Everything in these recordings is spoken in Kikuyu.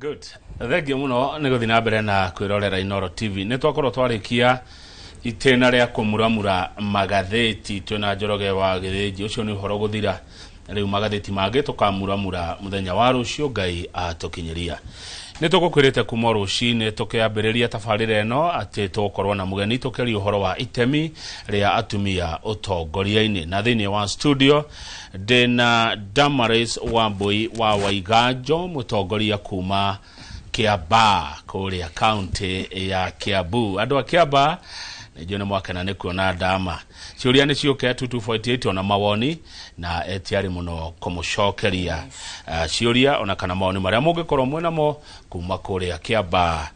Good. Thengiũ mũno nĩ gũthiĩ na mbere na kwĩrorera Inooro TV. Nĩ twakorwo twarĩkia itĩna rĩa kũmuramura magathĩti twĩna Njoroge wa Gĩthĩnji. Ũcio nĩ ũhoro gũthira. Rĩu magathĩti mangĩ tũkamuramura mũthenya wa rũciũ Ngai atũkinyĩria. Nĩ tũgũkwĩrĩte kuma rũcinĩ tũkĩambĩrĩria tabarĩra ĩno atĩ tũgũkorwo na mũgeni tũkĩaria ũhoro wa itemi rĩa atumia ũtongoria-inĩ. Na thĩinĩ wa studio ndĩna Damaris Wambui wa Waiganjo, mũtongoria kuma Kiambaa kũrĩa kaunti ya Kiambu. Andũ a Kiambaa nĩ njũĩ nĩ mwakena nĩ kuona ndama. Ciũria nĩ ciũke 2248 ona mawoni na etiarĩ mũno kũmũcokeria ciũria ona kana mawoni marĩa mũngĩkorwo mwĩnamo kuma kũrĩa Kiambaa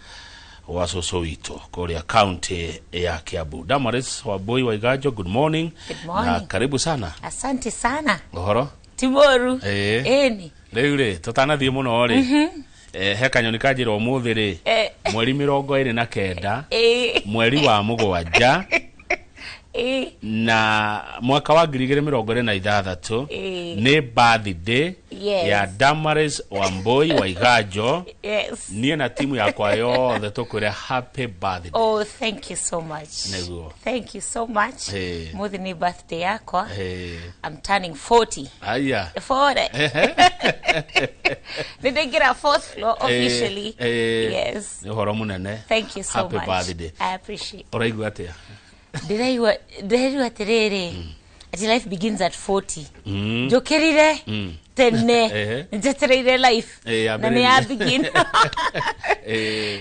gwa cũcũ witũ kũrĩa kaunti ya Kiambu. Damaris Wambui Waiganjo, good morning. Good morning. Na karibu sana. Asante sana. Ũhoro? Timoru. Ĩĩ. Ĩni. Rĩu rĩ, tũtanathiĩ mũno rĩ, he kanyoni kanjĩra ũmũthĩ rĩ, mweri 29, mweri wa 7, na mwaka wa 2026, nĩ birthday ya Damaris Wambui Waiganjo. Niĩ na timu yakwa yothe tũkwĩre happy birthday. Oh, thank you so much. Nĩguo. Thank you so much. Eh. Muthi ni birthday yakwa. I'm turning 40. Aya. 40. Nĩndĩingĩra fourth floor officially. Yes. Nĩ ũhoro mũnene. Thank you so Happy much. birthday. I appreciate. Ũraigua atĩa? Ndĩraigua atĩrĩrĩ, atĩ life begins at 40. Njũkĩrire tene, njetereire life na nĩ ya yambĩrĩrie. Begin.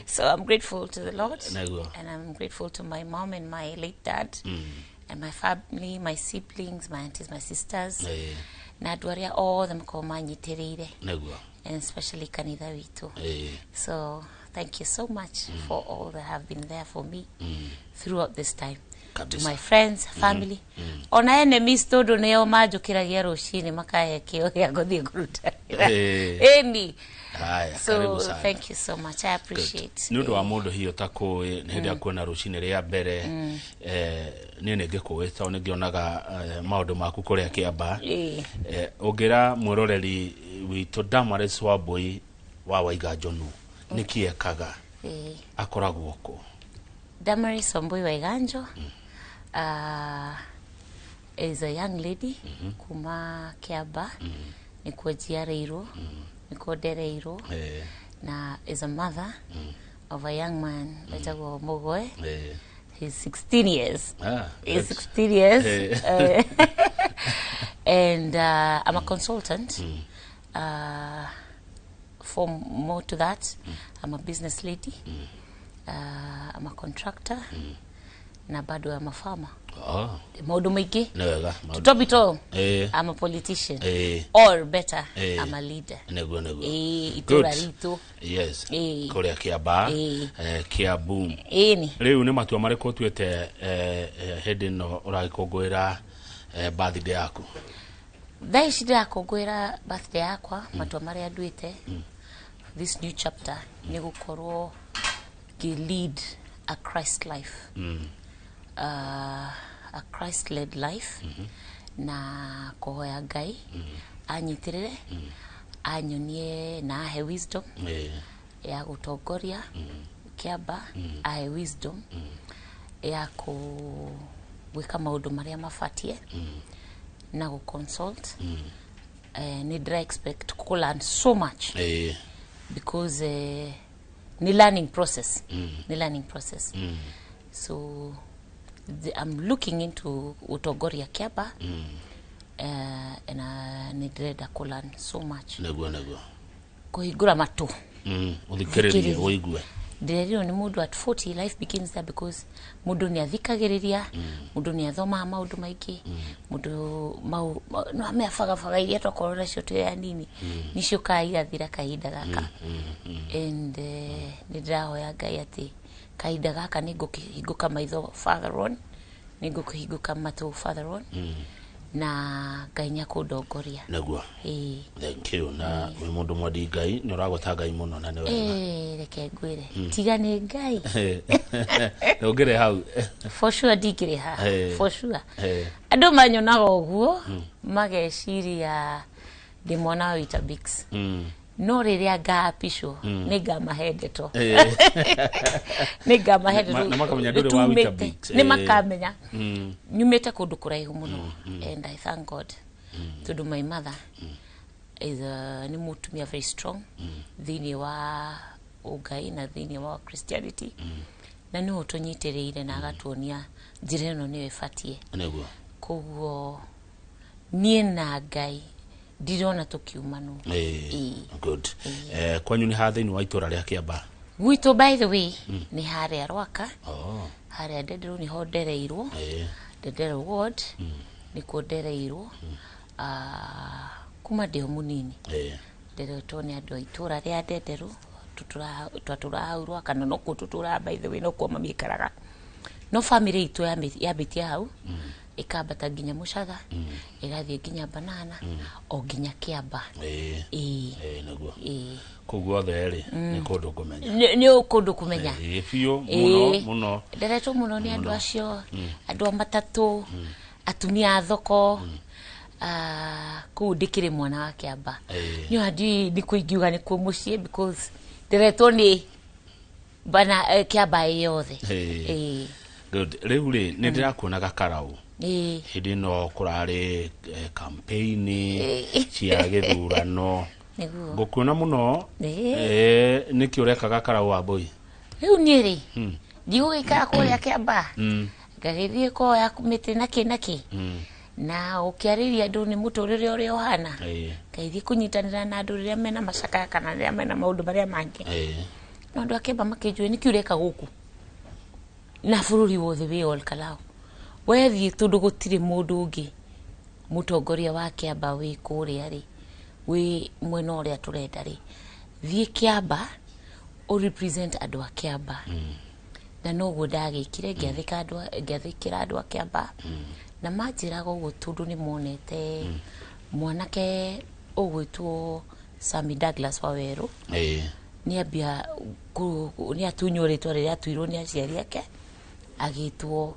So I'm grateful to the Lord. Nĩguo. And I'm grateful to my mom and my late dad and my family, my siblings, my aunties, my sisters, na andũ arĩa othe makorwo manyitĩrĩire, Nĩguo. And especially kanitha witũ. So thank you so much for all that have been there for me throughout this time. To Kabisa. my friends, family, ona enemies, tondũ nĩo manjũkĩragia rũcinĩ makahe kĩo gĩa gũthiĩ kũruta wĩra. Eh. Ĩni. Haya, So karibu sana. thank you so much. I appreciate. Nĩ ũndũ wa mũndũ hiyo ũtakũĩ nĩ hĩndĩ ya kuona rũcinĩ rĩa mbere, niĩ nĩ ngĩkũĩ tondũ nĩ ngĩonaga maũndũ maku kũrĩa Kĩamba. Ũngĩra mwĩroreri witũ Damaris Wambui wa Waiganjo nũ, nĩkĩ ekaga, akoragwo kũ? Damaris Wambui Waiganjo is a young lady kuma Kiamba, nĩkuo njiarĩirwo, nĩkuo ndereirwo, na is a mother of a young man wetagwo Mũgoe. He's 16 years. Ah, He's good. 16 years. And I'm a consultant. For more to that, I'm a business lady. I'm a contractor. Na bado I'm a farmer. Maũndũ maingĩ. Nĩ wega. To top it all, I'm a politician. Or better, I'm a leader. Nĩguo. Itũra Good. ritũ. Kũrĩa Kĩamba, Kiambu. Ĩni. Rĩu nĩ matua marĩkũ ũtuĩte hĩndĩ ĩno ũragĩkũngũĩra birthday yaku? Thaa ici ndĩrakũngũĩra birthday yakwa, matua marĩa nduĩte this new chapter nĩ gũkorwo ngĩ lead a Christ life, a Christ led life, na kũhoya Ngai anyitĩrĩre, anyonie na ahe wisdom ya gũtongoria Kĩamba, ahe wisdom ya gwĩka maũndũ marĩa mabatie na gũ consult. Nĩ ndĩra expect kũ learn so much because ni learning process, ni learning process. So I'm looking into utongoria Kiamba, and nĩ ndĩrenda kũ learn so much, Nĩguo. kũhingũra matũ. Ũthikĩrĩrie. Thikĩrĩrie. Ũigue. Ndĩrerirwo nĩ mũndũ at 40 life begins there, because mũndũ nĩ athikagĩrĩria, mũndũ nĩ athomaga maũndũ maingĩ, mũndũ mau no amea bagabaga iria twakorwo nacio twĩ anini nĩciũkaga igathira kahinda gaka. And nĩ ndĩrahoya Ngai atĩ kahinda gaka nĩ ngũkĩhingũka maitho further on, nĩ ngũkĩhingũka matũ further on, na Ngai nĩ akũndongoria. Nĩguo. Ĩĩ. Thank you. Na wĩ mũndũ mwendi Ngai, nĩ ũragweta Ngai mũno na nĩ wega. Ĩĩ, reke ngwĩre, tiga nĩ Ngai, Ndũngĩrĩ hau. For sure ndingĩrĩ haha. For sure. Andũ manyonaga ũguo mageciria ndĩ mwana wa Weetabix. No rĩrĩa ngaapicwo, nĩ ngamahe ndeto. Nĩ ngamahe ndeto. Na makamenya ndũrĩ wa Nĩtumĩte- Weetabix. Nĩ makamenya nyumĩte kũndũ kũraihu mũno, and I thank God tondũ my mother is a, nĩ mũtumia very strong thĩinĩ wa ũngai na thĩinĩ wa Christianity, na nĩwe ũtũnyitĩrĩire na agatuonia njĩra ĩno nĩyo ĩbatiĩ. Koguo niĩ na Ngai ndirona tũkiumanwo. Ĩĩ. Good. Kwanyu nĩ ha thĩinĩ wa itũra rĩa Kĩamba? Gwitũ, by the way, nĩ harĩa Rwaka. Oh. Harĩa Ndenderũ nĩho ndereirwo. Ndenderũ ward nĩkuo ndereirwo. Ah, kuma ndĩ o mũnini nderetwo nĩ andũ a itũra rĩa Ndenderũ. Twatũraga hau Rwaka na nokuo tũtũraga, by the way, nokuo mami aikaraga, no family itũ yambĩtie hau, ĩkambata nginya Mũcatha, ĩgathiĩ nginya Banana, o nginya Kĩamba. Ĩĩ. Nĩguo. Ĩĩ. Kũu guothe rĩ, nĩ kũndũ ngũmenya. Nĩ kũndũ kũmenya. Biũ mũno mũno. Nderetwo mũno nĩ andũ acio, andũ a matatũ, atumia a thoko. Ah, kũu ndĩkĩrĩ mwana wa Kĩamba. Nĩ ndiũĩ nĩkũ ingiuga nĩkuo mũciĩ, because nderetwo nĩ bana Kĩamba ĩ yothe. Ĩĩ. Good. Rĩu rĩ, nĩ ndĩrakuonaga Karau hĩndĩ ĩno kũrarĩ campaign cia gĩthurano. Ngũkuona mũno. Nĩkĩ ũrekaga Karau wa Mbui? Rĩu niĩ rĩ, ndigũgĩikara kũrĩa Kĩamba, ngagĩthiĩ koya mĩtĩ nakĩ nakĩ na ũkĩarĩria andũ nĩ mũtũrĩre ũrĩa ũhana. Ngaithiĩ kũnyitanĩra na andũ rĩrĩa mena macakaya kana rĩrĩa mena maũndũ marĩa mangĩ. No andũ a Kĩamba makĩnjũĩ nĩkĩ ũreka gũkũ na bũrũri wothe wĩ Ol Kalou, wethiĩ, tondũ gũtirĩ mũndũ ũngĩ mũtongoria wa Kĩamba wĩ kũrĩa rĩ, wĩ mwena ũrĩa tũrenda rĩ, thiĩ Kĩamba ũ represent andũ a Kĩamba. Na noguo ndagĩkire, ngĩathĩkĩra andũ a Kĩamba, na manjĩraga ũguo tondũ nĩ monete mwanake ũgwĩtwo Sami Douglas Wawerũ nĩ ambia nĩ atunywo rĩtwa rĩrĩa atuirwo nĩ aciari ake, agĩtwo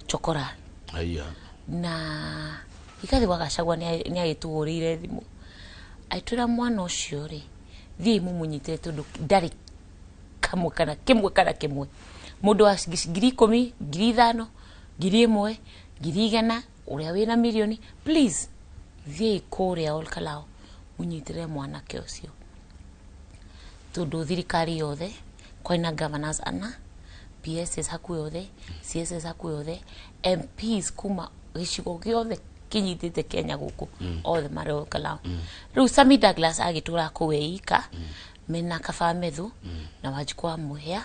Chokora. Aya. Na Rigathĩ wa Gachagua nĩ agĩtũhũrĩire thimũ, agĩtwĩra mwana ũcio rĩ, thiĩi mũmũnyitĩre tondũ ndarĩ kamwe kana kĩmwe kana kĩmwe, mũndũ wa 10,000, 5,000, 1,000, 100,000, ũrĩa wĩna mirioni, please thiĩi kũrĩa Ol Kalou mũnyitĩrĩre mwanake ũcio, tondũ thirikari yothe kwarĩ na governors ana, PSs hakuhĩ othe, CSs hakuhĩ othe, MPs kuma gĩcigo gĩothe kĩnyitĩte Kenya gũkũ, othe marĩ Ol Kalou. Rĩu Sami Douglas agĩtũra kũu eika mena Kaba Methu na Wanjikũ wa Mũhĩa,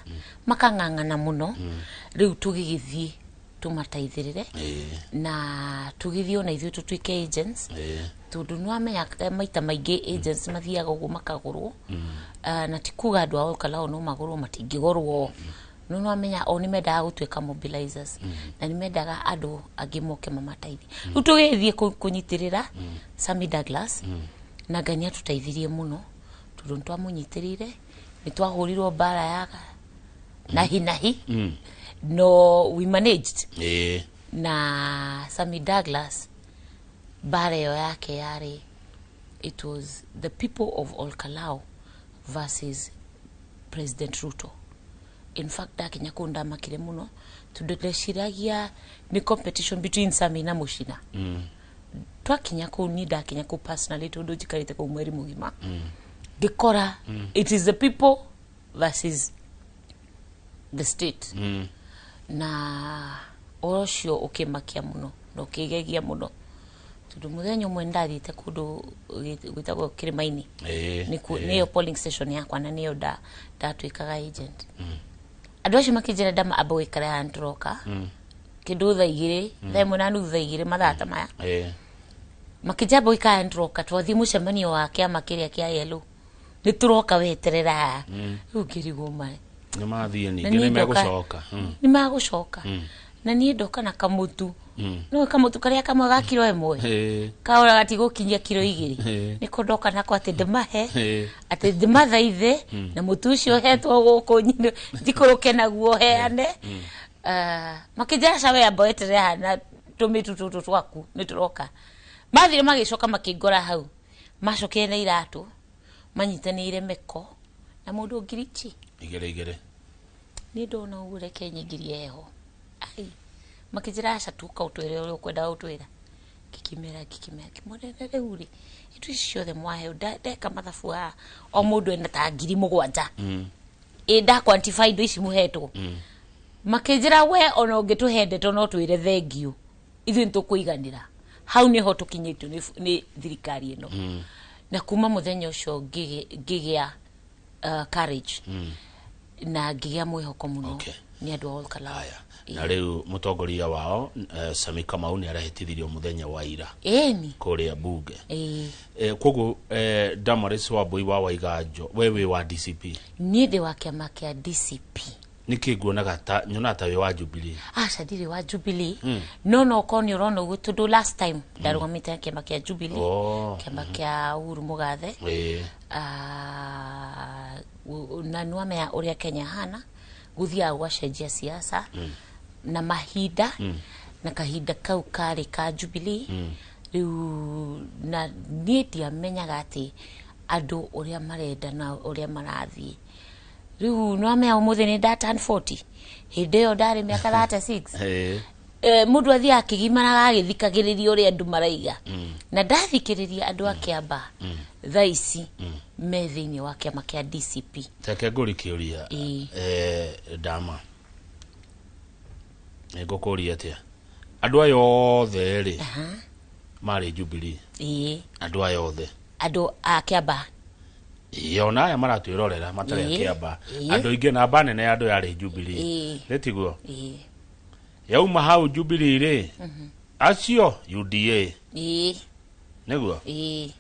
makang'ang'ana mũno. Rĩu tũgĩgĩthiĩ tũmateithĩrĩre na tũgĩthiĩ ona ithuĩ tũtuĩke agents, tondũ nĩ wamenya maita maingĩ agents mathiaga ũguo makagũrwo. Ah, na ti kuga andũ a Ol Kalou no magũrwo, matingĩgũrwo, no nĩ wamenya o nĩ mendaga gũtuĩka mobilizers na nĩ mendaga andũ angĩ moke mamateithie. Rĩu tũgĩthiĩ kũnyitĩrĩra Sami Douglas, na Ngai nĩ atũteithirie mũno tondũ nĩ twamũnyitĩrĩire, nĩ twahũrirwo mbara ya nahi nahi, no we managed. Na Sami Douglas mbara ĩyo yake yarĩ, it was the people of Ol Kalou versus President Ruto. In fact, ndakinya kũu ndamakire mũno tondũ ndeciragia nĩ competition between Sami na Mũcina. Twakinya kũu, niĩ ndakinya kũu personally, tondũ njikarĩte kũu mweri mũgima, ngĩkora it is the people versus the state. Na ũhoro ũcio ũkĩmakia mũno na ũkĩgegia mũno, tondũ mũthenya ũmwe ndathiĩte kũndũ gwĩtagwo Kĩrĩma-inĩ. Nĩyo polling station yakwa na nĩyo ndatuĩkaga agent. Andũ acio makĩnjĩra ndama amba gũikara haha, nĩtũroka kĩndũ thaa 2, 1:30, thaa 2, mathaa ta maya. Makĩnjamba gũikara haha, nĩtũroka, twathiĩ mũcemanio wa kĩama kĩrĩa kĩa yellow, nĩtũroka, weterera haha. Rĩu ngĩrigwo ma Nĩ mathiĩ Na ningĩ niĩ nĩ ndoka- megũcoka. Nĩ magũcoka na niĩ ndoka na kamũtu, no kamũtu karĩa kamwe ga kiro 1 kaora gatigũkinyia kiro 2. Nĩko ndoka nako atĩ ndĩmahe, atĩ ndĩmathaithe na mũtu ũcio hetwo gũkũ nyino njikũrũke naguo heane. Ah, makĩnjĩra cawe amba weterere haha na tũmĩtu tũtũ twaku, nĩ tũroka. Mathire magĩcoka makĩngora hau, macokire na iratũ. Manyitanĩire meko na mũndũ ngiri ici Igĩrĩ igĩrĩ. Niĩ ndona ũguo, reke nyingĩrie heho. Ai, makĩnjĩra, "Aca, tuka ũtwĩre ũrĩa ũkwenda gũtwĩra." Ngĩkĩmera, ngĩkĩmera, ngĩmwĩra, "Rĩu rĩ, indo ici ciothe mwaheo, ndeka mathabu haha, o mũndũ ena ta 7,000. Ĩ nda quantify indo ici mũhetwo." Makĩnjĩra, "We ona ũngĩtũhe ndeto no twĩre thengiũ, ithuĩ nĩtũkũiganĩra." Hau nĩho tũkinyĩtio nĩ thirikari ĩno. Na kuma mũthenya ũcio ngĩgĩa courage na ngĩgĩa mwĩhoko mũno nĩ andũ a Olkalau. Haya, na rĩu mũtongoria wao Sami Kamau nĩ arahĩtithirio mũthenya wa ira kũrĩa bunge. Ĩĩ. Koguo Damaris Wambui wa Waiganjo, we wĩ wa DCP? Niĩ ndĩ wa kĩama kĩa DCP. Nĩkĩ nguonaga ta nyonaga ta wĩ wa Jubilee? Aca, ndirĩ wa Jubilee. No okorwo nĩ ũrona ũguo tondũ last time ndarũgamĩte na kĩama kĩa Jubilee, kĩama kĩa Uhuru Mũgathe. Ah, na nĩwamenya ũrĩa Kenya hana gũthiaga gũgacenjia siasa na mahinda, na kahinda kau karĩ ka Jubilee. Rĩu na niĩ ndiamenyaga atĩ andũ ũrĩa marenda na ũrĩa marathiĩ. Rĩu nĩwamenya ũmũthĩ nĩ nda turn 40, hĩndĩ ĩyo ndarĩ mĩaka 36. Mũndũ athiaga akĩgimaraga agĩthikagĩrĩria ũrĩa andũ maraiga, na ndathikĩrĩria andũ a Kĩamba thaa ici me thĩinĩ wa kĩama kĩa DCP. Reke ngũri kĩũria. Ĩĩ. Dama, ngũkũria atĩa, andũ aya othe rĩ marĩ Jubilee? Ĩĩ. Andũ aya othe. Andũ a Kĩamba? Ĩĩ, ona aya maratwĩrorera matarĩ a Kĩamba. Andũ aingĩ, namba nene ya andũ yarĩ Jubilee. Nĩ tiguo? Ĩĩ. Yauma hau Jubilee rĩ, acio UDA? Ĩĩ. Nĩguo? Ĩĩ.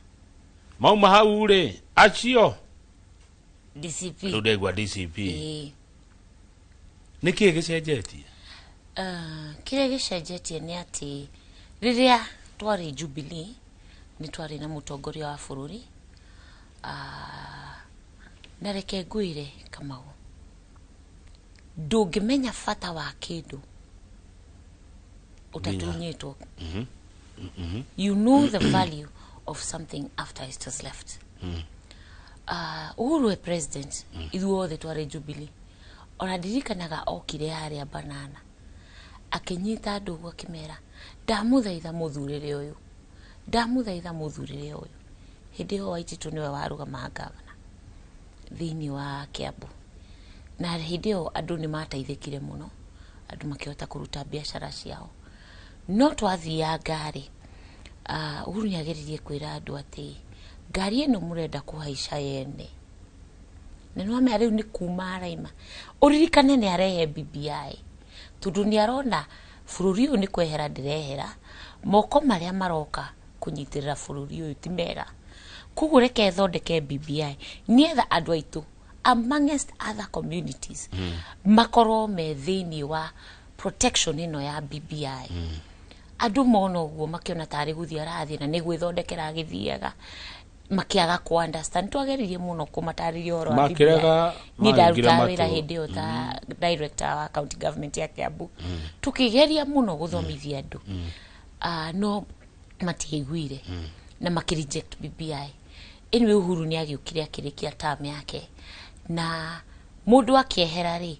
Mauma hau rĩ, acio DCP. Rĩu ndegua DCP. Ĩĩ. Nĩ kĩĩ gĩcenjetie? Kĩrĩa gĩcenjetie nĩ atĩ rĩrĩa twarĩ Jubilee nĩ twarĩ na mũtongoria wa bũrũri. Na reke ngwĩre, Kamau, ndũngĩmenya bata wa kĩndũ ũtatunyĩtwo. You know the value of something after it has left. Uhuru we president, ithuothe twarĩ Jubilee. Ona ndirikanaga okire harĩa Banana, akĩnyita andũ ũguo akĩmera, "Ndamũthaitha mũthurĩre ũyũ, ndamũthaitha mũthurĩre ũyũ." Hĩndĩ ĩyo Waititũ nĩwe warũgamaga gavana thĩinĩ wa Kiambu, na hĩndĩ ĩyo andũ nĩ mateithĩkire mũno, andũ makĩhota kũruta biacara ciao. No twathianga rĩ, Uhuru nĩ ageririe kwĩra andũ atĩ ngari ĩno mũrenda kũhaica yene, na nĩ wamenya rĩu nĩ kuma araima. Ũririkane nĩ arehe BBI tondũ nĩ arona bũrũri ũyũ nĩ kwehera ndĩrehera moko marĩa maroka kũnyitĩrĩra bũrũri ũyũ ti mega, koguo reke thondeke BBI nĩetha andũ aitũ amongst other communities makorwo me thĩinĩ wa protection ĩno ya BBI. Andũ mona ũguo makĩona tarĩ gũthiĩ arathiĩ na nĩ gwĩthondekera agĩthiaga, makĩaga kũ understand. Twageririe mũno kũmatarĩria ũhoro wa BBI. Makĩrega. Niĩ Mahingire ndarutaga wĩra matũ. hĩndĩ ĩyo ta director wa county government ya Kiambu, tukĩgeria mũno gũthomithia andũ. No matiaiguire na makĩ reject BBI. Anyway, Uhuru nĩ agĩũkire akĩrĩkia term yake, na mũndũ akĩehera rĩ,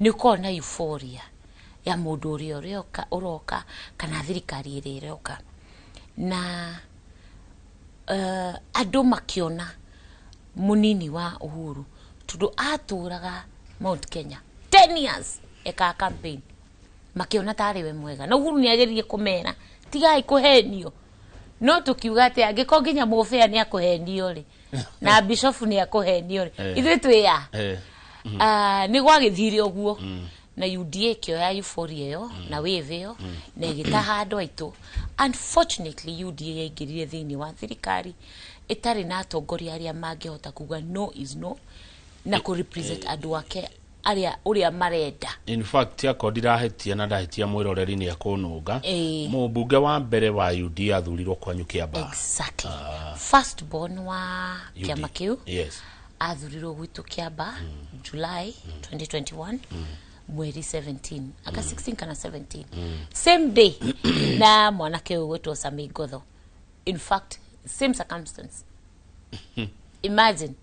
nĩ ũkoragwo na euphoria ya mũndũ ũrĩa ũrĩoka ũroka kana thirikari ĩrĩa ĩroka, na andũ makĩona mũnini wa Uhuru tondũ atũraga Mount Kenya 10 years ekaga campaign, makĩona tarĩ we mwega. Na Uhuru nĩ ageririe kũmera, "Tigai kũhenio." No tũkiuga atĩ angĩkorwo nginya mũbĩa nĩ akũhenio rĩ, na bishofu nĩ akũhenio rĩ, ithuĩ twĩ a? Ah, nĩ gwagĩthire ũguo na UDA ĩkĩoya euphoria ĩyo na wave ĩyo na ĩgĩtaha andũ aitũ. Unfortunately, UDA yaingĩrire thĩinĩ wa thirikari ĩtarĩ na atongoria arĩa mangĩhota kuga no is no na kũ represent andũ ake arĩa ũrĩa marenda. In fact, akorwo ndirahĩtia na ndahĩtia mwĩroreri nĩ akũnũnga, mũmbunge wa mbere wa UDA athurirwo kwanyu Kĩamba. Exactly, first born wa kĩama kĩu athurirwo gwitũ Kĩamba July 2021, mweri 17 aka 16 kana 17, same day na mwanake ũyũ gwĩtwo Sami Ngotho. In fact, same circumstance. Imagine.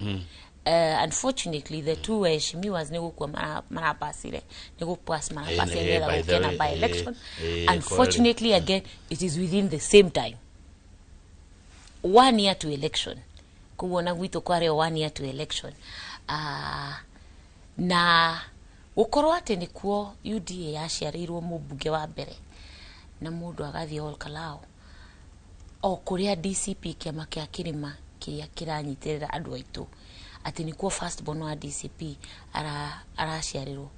Unfortunately the two waheshimiwas nĩ gũkua marapasire, nĩ gũpass marapasire nĩgetha by the gũke na way, by election. Unfortunately again it is within the same time, one year to election. Koguo na gwitũ kwarĩ o one year to election. Na gũkorwo atĩ nĩkuo UDA yaciarĩirwo mũmbunge wa mbere na mũndũ agathiĩ Ol Kalou o kũrĩa DCP, kĩama kĩa kĩrĩma kĩrĩa kĩranyitĩrĩra andũ aitũ, atĩ nĩkuo first born wa DCP araciarĩrwo,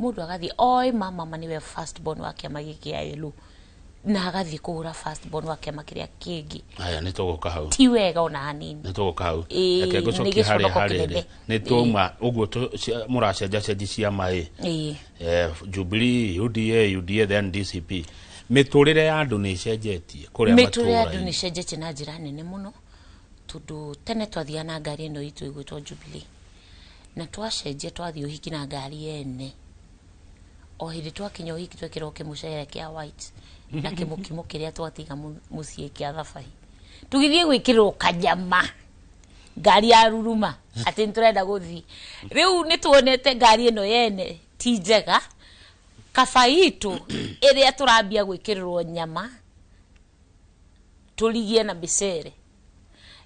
mũndũ agathiĩ oĩ mama nĩwe first born wa kĩama gĩkĩ kĩa yellow na agathiĩ kũgũra first born wa kĩama kĩrĩa kĩngĩ. Haya, nĩ tũgũka hau. Ti wega ona hanini. Nĩ tũgũka hau. Ĩĩ, Reke nĩ ngũcokie harĩa gĩconoko harĩrĩ. kĩnene. Nĩ twauma ũguo mũracenjacenji ciama ĩ. Jubilee, UDA, UDA then DCP. Mĩtũrĩre ya andũ nĩ ĩcenjetie kũrĩa Mĩtũrĩre ya andũ matũũra-inĩ? Nĩ ĩcenjetie na njĩra nene mũno, tondũ tene twathiaga na ngari ĩno itũ ĩgwĩtwo Jubilee, na twacenjia twathiĩ ũhiki na ngari ene, o hĩndĩ twakinya ũhiki twekĩrwo kĩmũcere kĩa white na kĩmũkimo kĩrĩa twatiga mũciĩ kĩa thabai, tũgĩthiĩ gwĩkĩrĩrwo kanyama ngari ya ruruma atĩ nĩ tũrenda gũthiĩ. Rĩu nĩ tuonete ngari ĩno yene ti njega, kaba itũ ĩrĩa tũrambia gwĩkĩrĩrwo nyama tũrigie na mĩcere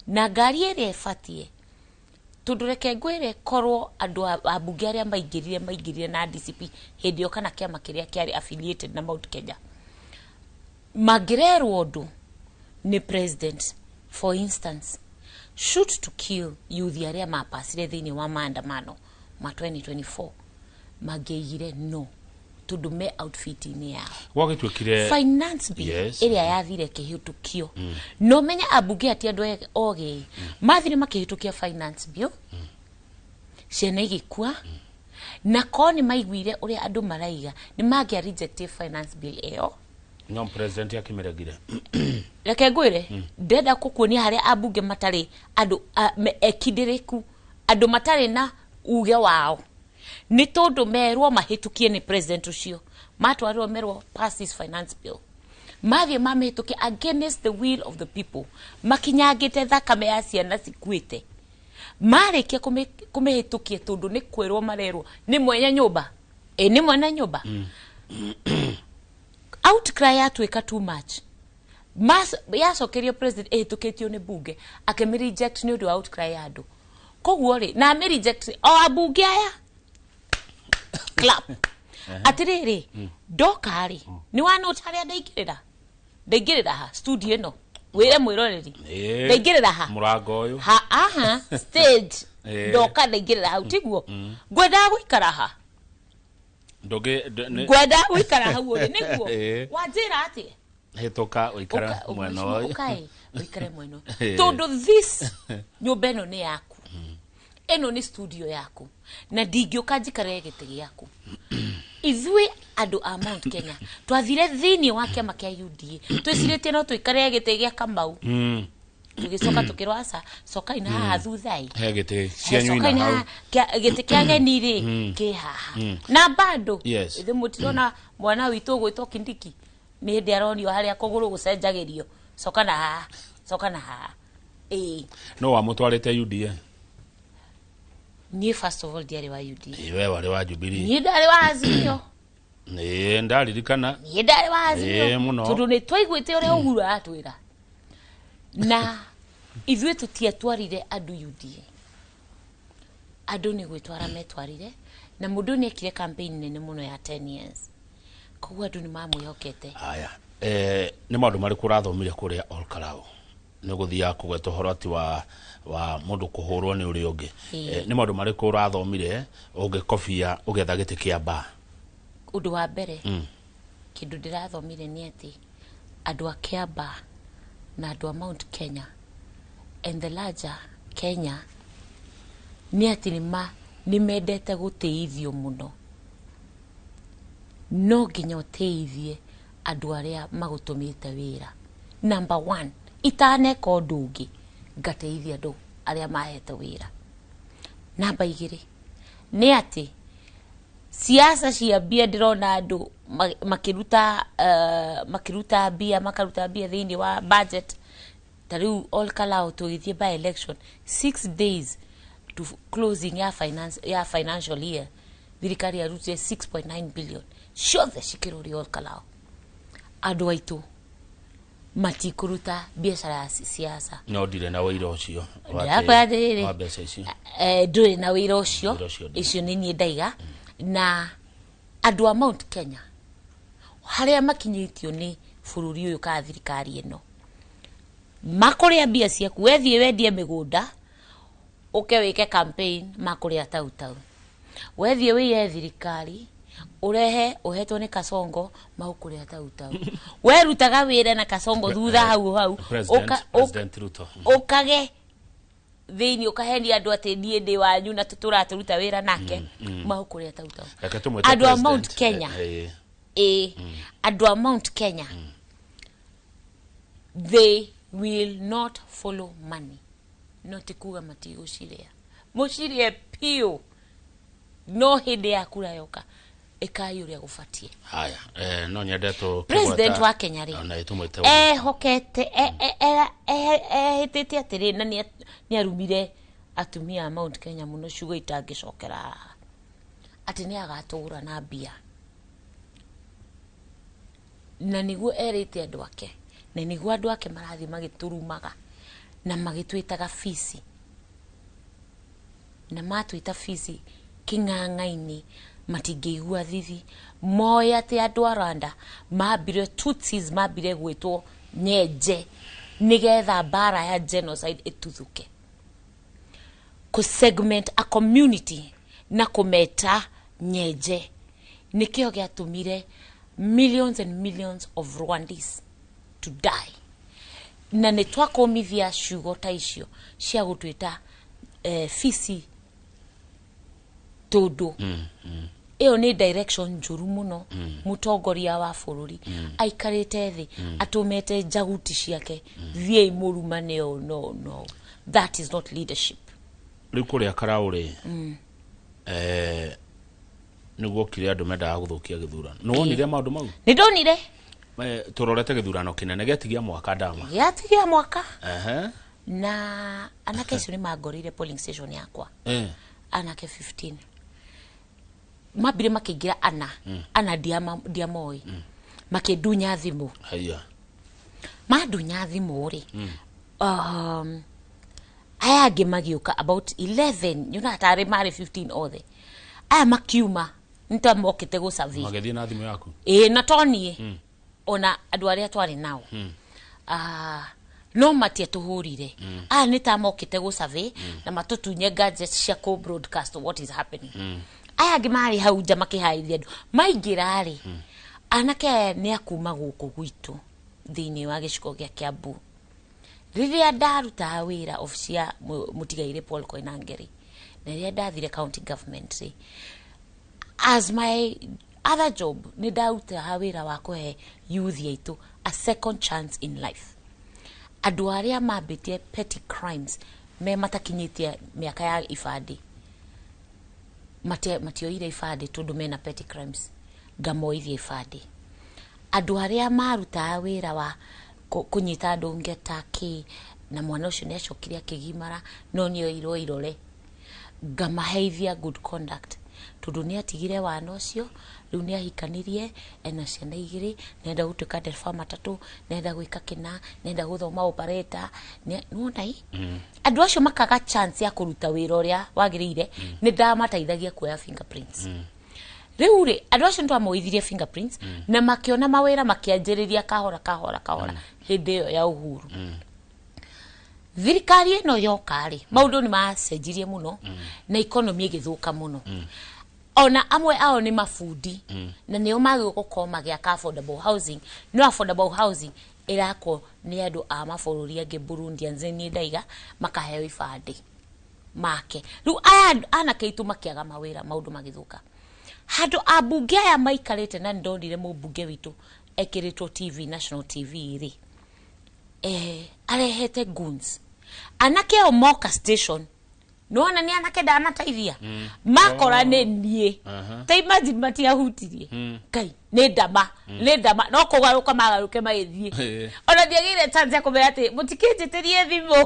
na ngari ĩrĩa ĩbatiĩ. Tondũ reke ngwĩre, korwo andũ ambunge arĩa maingĩrire na DCP hĩndĩ ĩyo kana kĩama kĩrĩa kĩarĩ affiliated na Mount Kenya mangĩrerwo ũndũ nĩ president, for instance, shoot to kill youth arĩa mapacire thĩinĩ wa maandamano ma 2024, mangĩaigire no tondũ me outfit-inĩ yao. Gwagĩtuĩkire Finance bill ĩrĩa yathire ĩkĩhĩtũkio, no menya ambunge ati andũ ogĩ mathire makĩhĩtũkia finance bill, ciana igĩkua, na korwo nĩ maiguire ũrĩa andũ maraiga nĩ mangĩa reject finance bill ĩyo. No president akĩmĩregire. Reke ngwĩre, ndĩrenda gũkuonia harĩa ambunge matarĩ andũ ekindĩrĩku, andũ matarĩ na uge wao, nĩ tondũ merwo mahĩtũkie nĩ president ũcio, matwarirwo merwo pass this finance bill, mathiĩ mamĩhĩtũkia against the will of the people, makinyangĩte thakame ya ciana cikuĩte. Marĩkia kũmĩhĩtũkia tondũ nĩ kwĩrwo marerwo nĩ mwene nyũmba, ĩ nĩ mwene nyũmba, outcry yatuĩka too much. Yacokerio president ĩhĩtũkĩtio nĩ bunge, akĩmĩ reject nĩ ũndũ wa outcry ya andũ. Koguo rĩ, na amĩ reject o ambunge aya clap. Atĩrĩrĩ, ndoka rĩ, nĩ wanota harĩa ndaingĩrĩra, ndaingĩrĩra ha studio ĩno, wĩre mwĩroreri. Ndaingĩrĩra ha? Mũrango ũyũ. Ha, aha, stage. Ndoka ndaingĩrĩra hau, tiguo ngwendaga gũikara ha? Ndũngĩ Ngwendaga gũikara hau ũrĩ nĩguo. Wanjĩra atĩa? Hĩtũka ũikara mwena ũyũ. Ũkaĩ ũikare mwena ũyũ. Tondũ this nyũmba ĩno nĩ yaku, ĩno nĩ studio yaku, na ndingĩũka njikare gĩtĩ gĩaku. Ithuĩ andũ a Mount Kenya twathire thĩinĩ wa kĩama kĩa UDA twĩcirĩtie no tũikare gĩtĩ gĩa Kamau. Tũgĩcoka tũkĩrwo aca, cokai na haha thutha-ĩ. He gĩtĩ cianyu cokai ina na hau. haha, gĩtĩ kĩa ageni rĩ kĩ haha na bado. Ithuĩ mũtirona mwana witũ ũgwĩtwo Kindiki nĩ hĩndĩ aronio harĩa kũgũrũ gũcenjagĩrio, coka na haha, coka na haha, ĩĩ. No wamũtwarĩte UDA? Niĩ first of all ndiarĩ wa UDA. Ĩ, we warĩ wa Jubilee. Niĩ ndarĩ wa Azimio. Ĩ, ndaririkana. Niĩ ndarĩ wa Azimio. Ĩĩ, mũno. Tondũ nĩ twaiguĩte ũrĩa Uhuru aratwĩra, na ithuĩ tũtiatwarire andũ UDA, andũ nĩ gwĩtwara metwarire, na mũndũ nĩ ekire campaign nene mũno ya 10 years, koguo andũ nĩ mamwĩhokete. Haya, nĩ maũndũ marĩkũ ũrathomire kũrĩa Ol Kalou? Nĩ gũthiaga kũgweta ũhoro ati wa mũndũ kũhũrwo nĩ ũrĩa ũngĩ. Nĩ maũndũ marĩkũ ũrathomire ũngĩkobia ũgetha gĩtĩ kĩa mbaa? Ũndũ wa mbere, kĩndũ ndĩrathomire nĩ atĩ andũ a Kiambaa na andũ a Mount Kenya and the larger Kenya nĩ atĩ nĩ mendete gũtĩithio mũno. No nginya ũtĩithie andũ arĩa magũtũmĩte wĩra. Number one, itaneka ũndũ ũngĩ ngateithia andũ arĩa mahete wĩra. Namba igĩrĩ nĩ atĩ siasa cia mbia, ndĩrona andũ makĩruta mbia, makaruta mbia thĩinĩ wa budget. Ta rĩu Ol Kalou tũgĩthiĩ by election, 6 days to closing ya finance, ya financial year, thirikari yarutire 6.9 billion ciothe cikĩrũrio Ol Kalou. Andũ aitũ matikũruta biacara ya siasa. No ndirĩ na wĩira ũcio wa Ndĩrakwĩra atĩrĩrĩ, wa mbeca icio. Ndũrĩ na wĩra ũcio. Wĩra ũcio ndĩrĩ. Icio nĩ niĩ ndaiga. Na andũ a Mount Kenya harĩa makinyĩtio nĩ bũrũri ũyũ kana thirikari ĩno, makũrĩa mbia ciaku, wethiĩ wendie mĩgũnda ũke wĩke campaign, makũrĩa tau tau. Wethiĩ wĩiye thirikari ũrehe ũhetwo nĩ Kasongo, magũkũrĩa tau tau. Werutaga wĩra na Kasongo thutha hau hau President, President Ruto. Ũkage thĩinĩ ũkahenia andũ atĩ niĩ ndĩ wanyu na tũratũruta wĩra nake, magũkũrĩa tau tau. Reke tũmwĩte Andũ a president. Mount Kenya, ĩ andũ a Mount Kenya, they will not follow money. No ti kuga matigũcirĩa, mũcirĩe piũ, no hĩndĩ ya kura yoka ĩkai ũrĩa gũbatiĩ. Haya, no nyende tũ President wa Kenya rĩ, na tũmwĩte ehokete ehĩtĩte atĩrĩ, na nĩ arumire atumia a Mount Kenya mũno ciugo itangĩcokera haha, atĩ nĩ agatũgũra na mbia, na nĩguo erĩte andũ ake, na nĩguo andũ ake marathiĩ magĩtũrumaga na magĩtwĩtaga fici, na matwĩta fici kĩng'ang'a-inĩ matingĩigua thithi. Moĩ atĩ andũ a Rwanda mambire, Tutsis mambire gwĩtwo nyenje nĩgetha mbara ya genocide ĩtuthũke. Kũ segment a community na kũmeta nyenje nĩkĩo gĩatũmire millions and millions of Rwandese to die. Na nĩ twakũmithia ciugo ta icio cia gũtwĩta fici, tondũ ĩyo nĩ direction njũru mũno. Mũtongoria wa bũrũri aikarĩte thĩ atũmĩte njaguti ciake, thiĩi mũrumane ũũ. No, no, that is not leadership. Rĩu kũrĩa Karaũ rĩ, nĩguo kire andũ mendaga gũthũkia gĩthurano, nĩ wonire maũndũ mau? Nĩ ndonire. Tũrorete gĩthurano kĩnene gĩatigia mwaka ndama. Gĩatigia mwaka. Na anake acio nĩ mangorire polling station yakwa. Anake 15 mambire makĩingĩra ana ana, ndiamoĩ, makĩndunya thimũ. Haya. Mandunya thimũ rĩ, aya angĩ magĩũka about 11, yonaga tarĩ marĩ 15 othe. Aya makiuma nĩ mokĩte gũcabi. Magĩthiĩ na thimũ yaku? Ĩĩ, na to niĩ, ona andũ arĩa twarĩ nao. Ah, no matiatũhũrire. Aya nĩ ta mokĩte gũcabi na matũtunye gadgets cia kũ broadcast what is happening. Aya angĩ marĩ hau nja makĩharĩria andũ maingĩra rĩ. Anake aya nĩ akuma gũkũ gwitũ thĩinĩ wa gĩcigo gĩa Kiambu. Rĩrĩa ndarutaga wĩra obici ya mũtigairĩ Paul Koinange rĩ, na rĩrĩa ndathire county government rĩ, as my other job nĩ ndarutaga wĩra wa kũhe youth aitũ a second chance in life. Andũ arĩa mambĩtie petty crimes me matakinyĩtie mĩaka ya ibandĩ, matioire ibandĩ tondũ mena petty crimes, ngamoithia ibandĩ. Andũ arĩa marutaga wĩra wa kũnyita andũ ngeta kĩ, na mwana ũcio nĩ acokire akĩgimara no nĩ oirwo irore, ngamaheithia good conduct tondũ nĩ atigire wana ũcio. Rĩu nĩ ahikanirie, ena ciana igĩrĩ, nĩenda gũtuĩka ndereba matatũ, nĩenda gwĩka kĩna, nĩenda gũthoma operator. Nĩwona i andũ acio makaga chance ya kũruta wĩra ũrĩa wagĩrĩire, nĩ ndamateithagia kuoya fingerprints. Rĩu rĩ, andũ acio nĩtwamoithirie fingerprints na makĩona mawĩra, makĩanjĩrĩria kahora kahora kahora. Hĩndĩ ĩyo ya Uhuru, thirikari ĩno yoka rĩ, maũndũ nĩ macenjirie mũno na economy ĩgĩthũka mũno. Ona amwe ao nĩ mabundi na nĩo magĩrĩirwo gũkorwo magĩaka affordable housing, no affordable housing ĩrakwo nĩ andũ a mabũrũri angĩ, Burundians, niĩ ndaiga makaheo ibandĩ make. Rĩu aya anake aitũ makĩaga mawĩra, maũndũ magĩthũka. Handũ ambunge aya maikarĩte, na nĩndonire mũmbunge witũ ekĩrĩtwo TV, national TV rĩ, arehete goons. Anake ao moka station. Nĩwona nĩ anake ndanateithia makora nĩ niĩ. Ta imagine matiahutirie. Ngai nĩ ndama, nĩ ndama, no kũgarũka magarũke magĩthiĩ. Ona ndiagĩire chance ya kũmera atĩ mũtikĩnjĩtĩrie thimũ.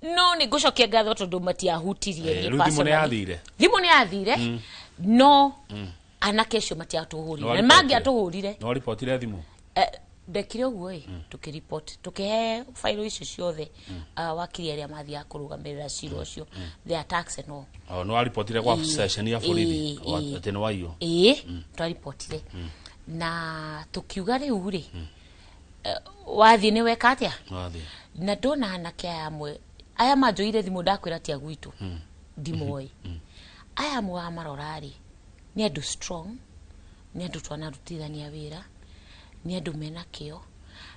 No nĩ ngũcokia ngatho tondũ matiahutirie niĩ Rĩu thimũ nĩ personally. yathire? Thimũ nĩ yathire, no anake acio matiatũhũrire, na mangĩatũhũrire. No ribotire thimũ? Ndekire ũguo ĩ, tũkĩripoti, tũkĩhe bairo icio ciothe wakiri arĩa mathiaga kũrũgamĩrĩra cira ũcio, the attacks and all. O no waribotire gwa ceceni ya borithi atĩ nĩ waiywo? Ĩĩ, twaripotire na tũkiuga rĩu rĩ, wathiĩ nĩ weka atĩa? Wathiĩ. Na ndona anake aya amwe aya manjoire thimũ, ndakwĩra tia gwitũ ndimoĩ, aya amwe wamarora rĩ, nĩ andũ strong, nĩ andũ twanarutithania wĩra, nĩ andũ mena kĩo.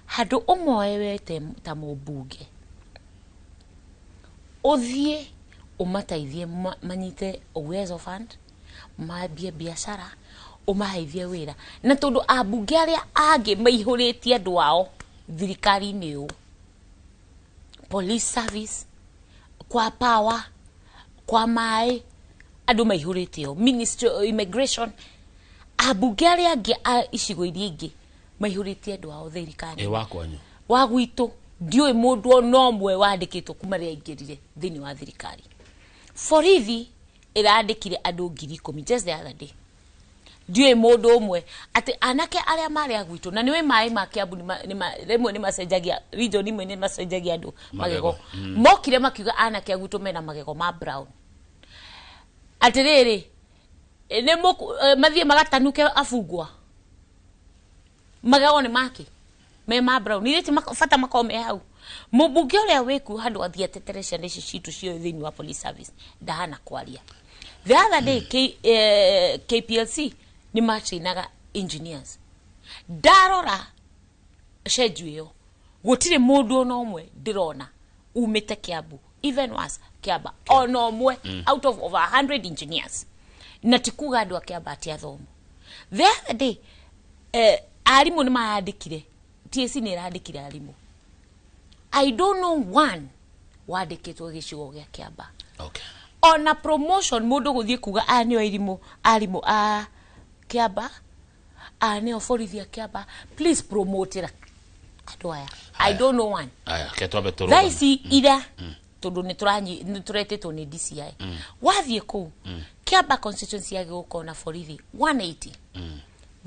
Handũ ũmoe we ta mũmbunge ũthiĩ ũmateithie manyite Uwezo Fund, mambie biacara, ũmaheithie wĩra, na tondũ ambunge arĩa angĩ maihũrĩtie andũ ao thirikari-inĩ ũũ, police service, kwa power, kwa maĩ, andũ maihũrĩte o ministry of immigration, ambunge arĩa angĩ a icigo iria ingĩ maihũrĩtie andũ ao thirikari. Ĩ wa kwanyu? Wa gwitũ ndiũĩ mũndũ ona ũmwe wandĩkĩtwo kuma rĩrĩa aingĩrire thĩinĩ wa thirikari. Borithi ĩrandĩkire andũ 10,000 just the other day, ndiũĩ mũndũ ũmwe. Atĩ anake arĩa marĩ a gwitũ, na nĩũĩ maĩ ma Kiambu rĩmwe nĩ macenjagia region imwe, nĩ macenjagia andũ magego. Mokire makiuga anake a gwitũ mena magego ma brown. Atĩrĩrĩ, nĩ mathiĩ magatanuke abungwa magego nĩ make me ma brown, irĩ ti bata makorwo me hau. Mũmbunge ũrĩa wĩkuo handũ athiĩ atetere ciana ici citũ cio thĩinĩ wa police service, ndahana kwaria. The other day KPLC nĩ matrainaga engineers, ndarora schedule ĩyo gũtirĩ mũndũ ona ũmwe ndĩrona umĩte Kiambu, even was Kiamba ona ũmwe out of over 100 engineers. Na ti kuga andũ a Kiamba ti athomu. The other day arimũ nĩ marandĩkire, TSC nĩ ĩrandĩkire arimũ, I don't know one wandĩkĩtwo gĩcigo gĩa Kiamba. Ona promotion mũndũ gũthiĩ kuga aya nĩo irimũ, arimũ a Kiamba, aya nĩo borithi a Kiamba, please promote andũ aya. I don't know one. Aya, ke twambe Thaa tũrũgame. ici ira tondũ nĩ tũretĩtwo nĩ DCI, wathiĩ kũu Kiamba constituency yagĩ gũkorwo na borithi 180,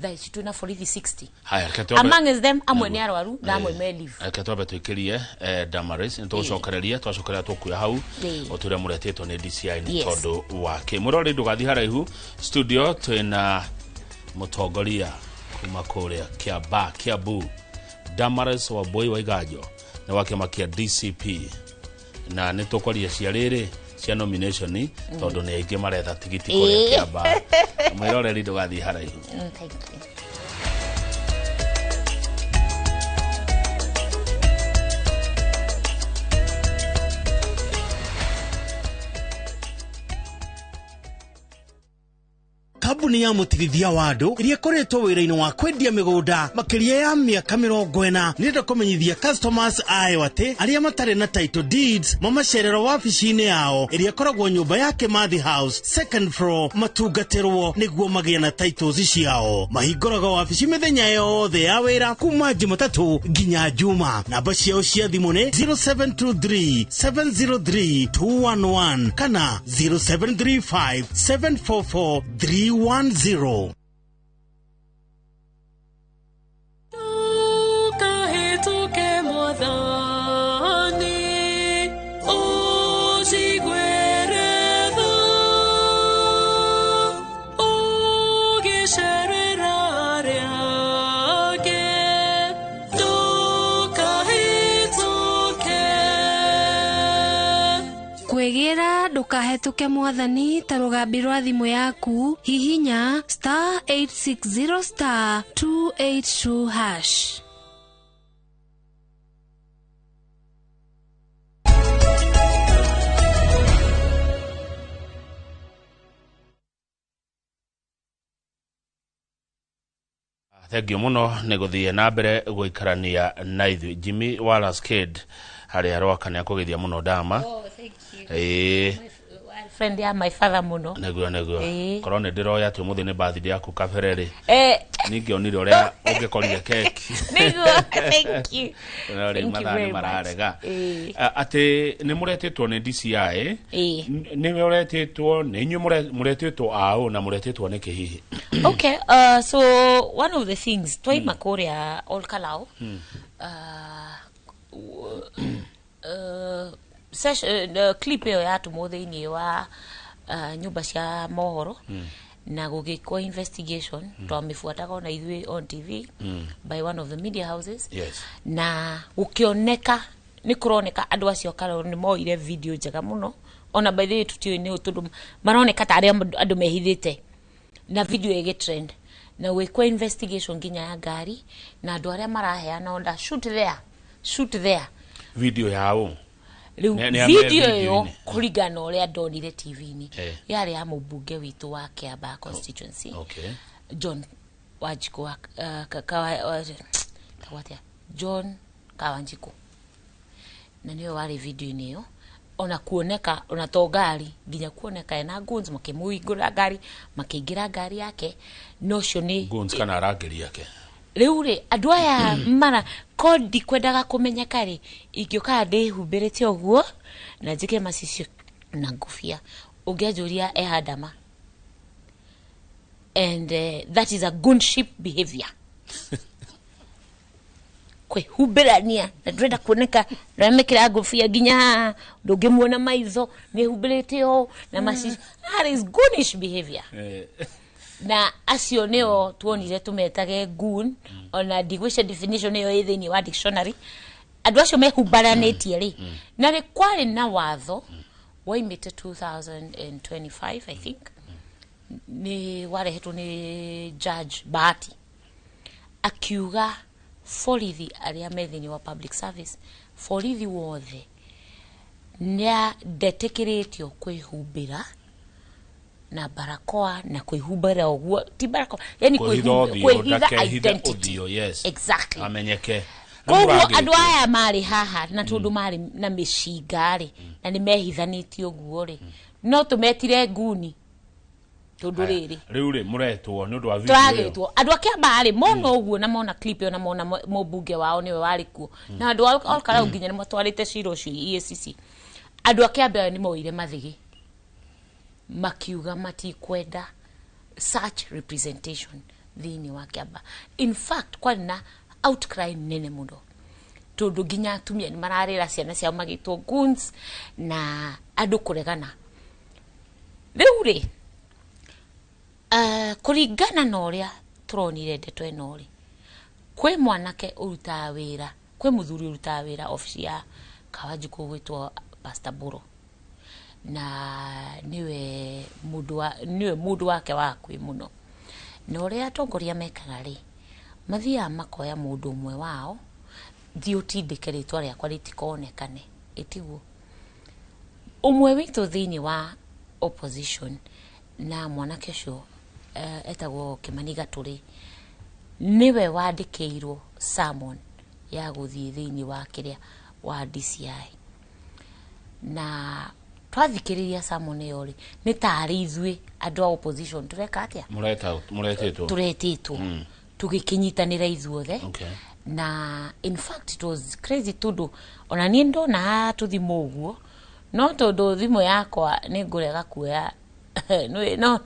thaa ici twĩna borithi 60. Haya, ke twambe Among them amwe nĩ arwaru na amwe me leave. Reke twambe twĩkĩrie Damaris, nĩ tũgũcokereria, twacokereria tũkuya hau ũtũrĩa mũretĩtwo nĩ DCI nĩ tondũ wake. Mũrori, ndũgathiĩ haraihu. Studio twĩna mũtongoria kuma kũrĩa Kiamba, Kiambu, Damaris Wambui Waiganjo, nĩ wa kĩama kĩa DCP, na nĩ tũkwaria cia rĩrĩ cia nomination tondũ nĩ aingĩ maretha tigiti kũrĩa Kiamba. Mwĩroreri, ndũgathiĩ haraihu. Thank you. Kambuni ya mũtigithia wa andũ ĩrĩa ĩkoretwo wĩra-inĩ wa kwendia mĩgũnda makĩria ya mĩaka 40 nĩrenda kũmenyithia customers ayo atĩ arĩa matarĩ na title deeds mamacerero wabici-inĩ yao ĩrĩa ĩkoragwo nyũmba ya Kimathi House, second floor, matungatĩrwo nĩguo magĩe na titles ciao. Mahingũraga wabici mĩthenya yothe ya wĩra kuma Jumatatũ nginya Juma. Namba ciao cia thimũ nĩ 0723 703 211 kana 0735 744 310. Ndũkahĩtũke mwathani, ũnjiguĩre tha, ũgĩcerera arĩa angĩ, ndũkahĩtũke. Kwĩgĩra ndũkahĩtũke mwathani ta rũgambi rwa thimũ yaku, hihinya star 860 star 282 hash. Thengiũ mũno nĩ gũthiĩ na mbere gũikarania na ithuĩ. Jimmy Wallace Kid harĩa Rwaka nĩ akũgeithia mũno, Dama. Oh, thank Ĩĩ. Friend ya my father muno. Nĩguo, nĩguo. Ĩĩ. Korwo nĩ ndĩroya atĩ ũmũthĩ nĩ birthday yaku kabere rĩ, Eh, ningĩonire ũrĩa ũngĩkorire keki. Nĩguo, thank you. No rĩu Thank you mathaa nĩ very much. mararega. Ĩĩ. Atĩ nĩ mũretĩtwo nĩ DCI? Ĩĩ. Nĩwe ũretĩtwo? Nĩ inyuĩ mũretĩtwo aũ na mũretĩtwo nĩkĩ hihi? Okay, so one of the things twaima kũrĩa Olkalou, session, clip ĩyo yatũmwo thĩinĩ wa nyũmba cia mohoro na gũgĩkwo investigation, twamĩbuataga ona ithuĩ on TV by one of the media houses. Na gũkĩoneka nĩ kũroneka andũ acio Kalou nĩ moire video njega mũno. Ona by the way, tũtiũĩ nĩ ũ, tondũ maroneka ta arĩa andũ mehithĩte na video ĩgĩ trend na gwĩkwo investigation nginya ya ngari na andũ arĩa maraheana order, shoot there, shoot there. Video yaũ? Rĩu Nĩ a me video ĩyo, video-inĩ. kũringana na ũrĩa ndonire TV-inĩ, yarĩ ya mũmbunge witũ wa Kiambaa constituency, John Wanjikũ wa tagwo atĩa? John Kawanjikũ, na nĩwe warĩ video-inĩ ĩyo. Ona kuoneka ona to ngari, nginya kuoneka ena guns, makĩmũhingũra ngari, makĩingĩra ngari yake, na ũcio nĩ Guns kana arangĩri ake? Rĩu rĩ, andũ aya mara ko ndikwendaga kũmenyeka rĩ, ingĩũkaga ndĩhumbĩrĩte ũguo na njĩkĩre macicio na ngũbia, ũngĩanjũria ehandama, and that is a gunship behavior, kwĩhumbĩrania na ndĩrenda kuoneka, ndĩramĩkĩra ngũbia nginya haha, ndũngĩmuona maitho, nĩhumbĩrĩte ũũ na macicio. That is goonish behavior. Na acio nĩo tuonire tũmetage goon. Ona ndigwĩcia definition ĩyo ĩ thĩinĩ wa dictionary. Andũ acio mehumbaranĩtie rĩ, na nĩ kwarĩ na watho waimĩte 2025, I think, nĩ warehetwo nĩ Judge Bahati, akiuga borithi arĩa me thĩinĩ wa public service, borithi wothe nĩ ndetĩkĩrĩtio kwĩhumbĩra na barakoa na kwĩhumbĩra ũguo, ti barakoa, yani kwĩhitha ũthiũ, kwĩhitha ndakehithe identity. Ũthiũ, yes. Exactly. Amenyeke. Koguo andũ aya marĩ haha, na tondũ marĩ na mĩcinga rĩ, na nĩ mehithanĩtie ũguo rĩ, no tũmetire nguni, tondũ rĩrĩ, Rĩu rĩ, mũretwo nĩ ũndũ wa video ĩyo? Tũragĩtwo andũ a Kĩambaa rĩ, mona ũguo na mona clip ĩyo na mona mũmbunge wao nĩwe warĩ kuo, na andũ a Olkarau nginya nĩ matwarĩte cira ũcio EACC. Andũ a Kĩambaa nĩ moire mathigi, makiuga matikwenda such representation thĩinĩ wa Kĩambaa. In fact, kwarĩ na outcry nene mũno, tondũ nginya atumia nĩ mararĩra ciana ciao magĩtwo goons na andũ kũregana. Rĩu rĩ, kũringana na ũrĩa tũronire ndeto ĩno rĩ, kwĩ mwanake ũrutaga wĩra, kwĩ mũthuri ũrutaga wĩra obici ya Kawanjikũ gwĩtwo Pastor Buro, na nĩwe mũndũ wake wa hakuhĩ mũno. Na ũrĩa atongoria mekaga rĩ, mathiaga makoya mũndũ ũmwe wao, thiĩ ũtindĩke rĩtwa rĩakwa rĩtikonekane, ĩtiguo ũmwe witũ thĩinĩ wa opposition. Na mwanake ũcio etagwo Kimani Gatũrĩ, nĩwe wandĩkĩirwo summon ya gũthiĩ thĩinĩ wa kĩrĩa wa DCI. Na twathikĩrĩria summon ĩyo rĩ, nĩ tarĩ ithuĩ andũ a opposition tũreka atĩa? Mũretĩtwo. Tũretĩtwo, tũgĩkĩnyitanĩra ithuothe. Na in fact it was crazy, tondũ ona niĩ ndona haha tũthimũ ũguo, no tondũ thimũ yakwa nĩ ngũrega kuoya,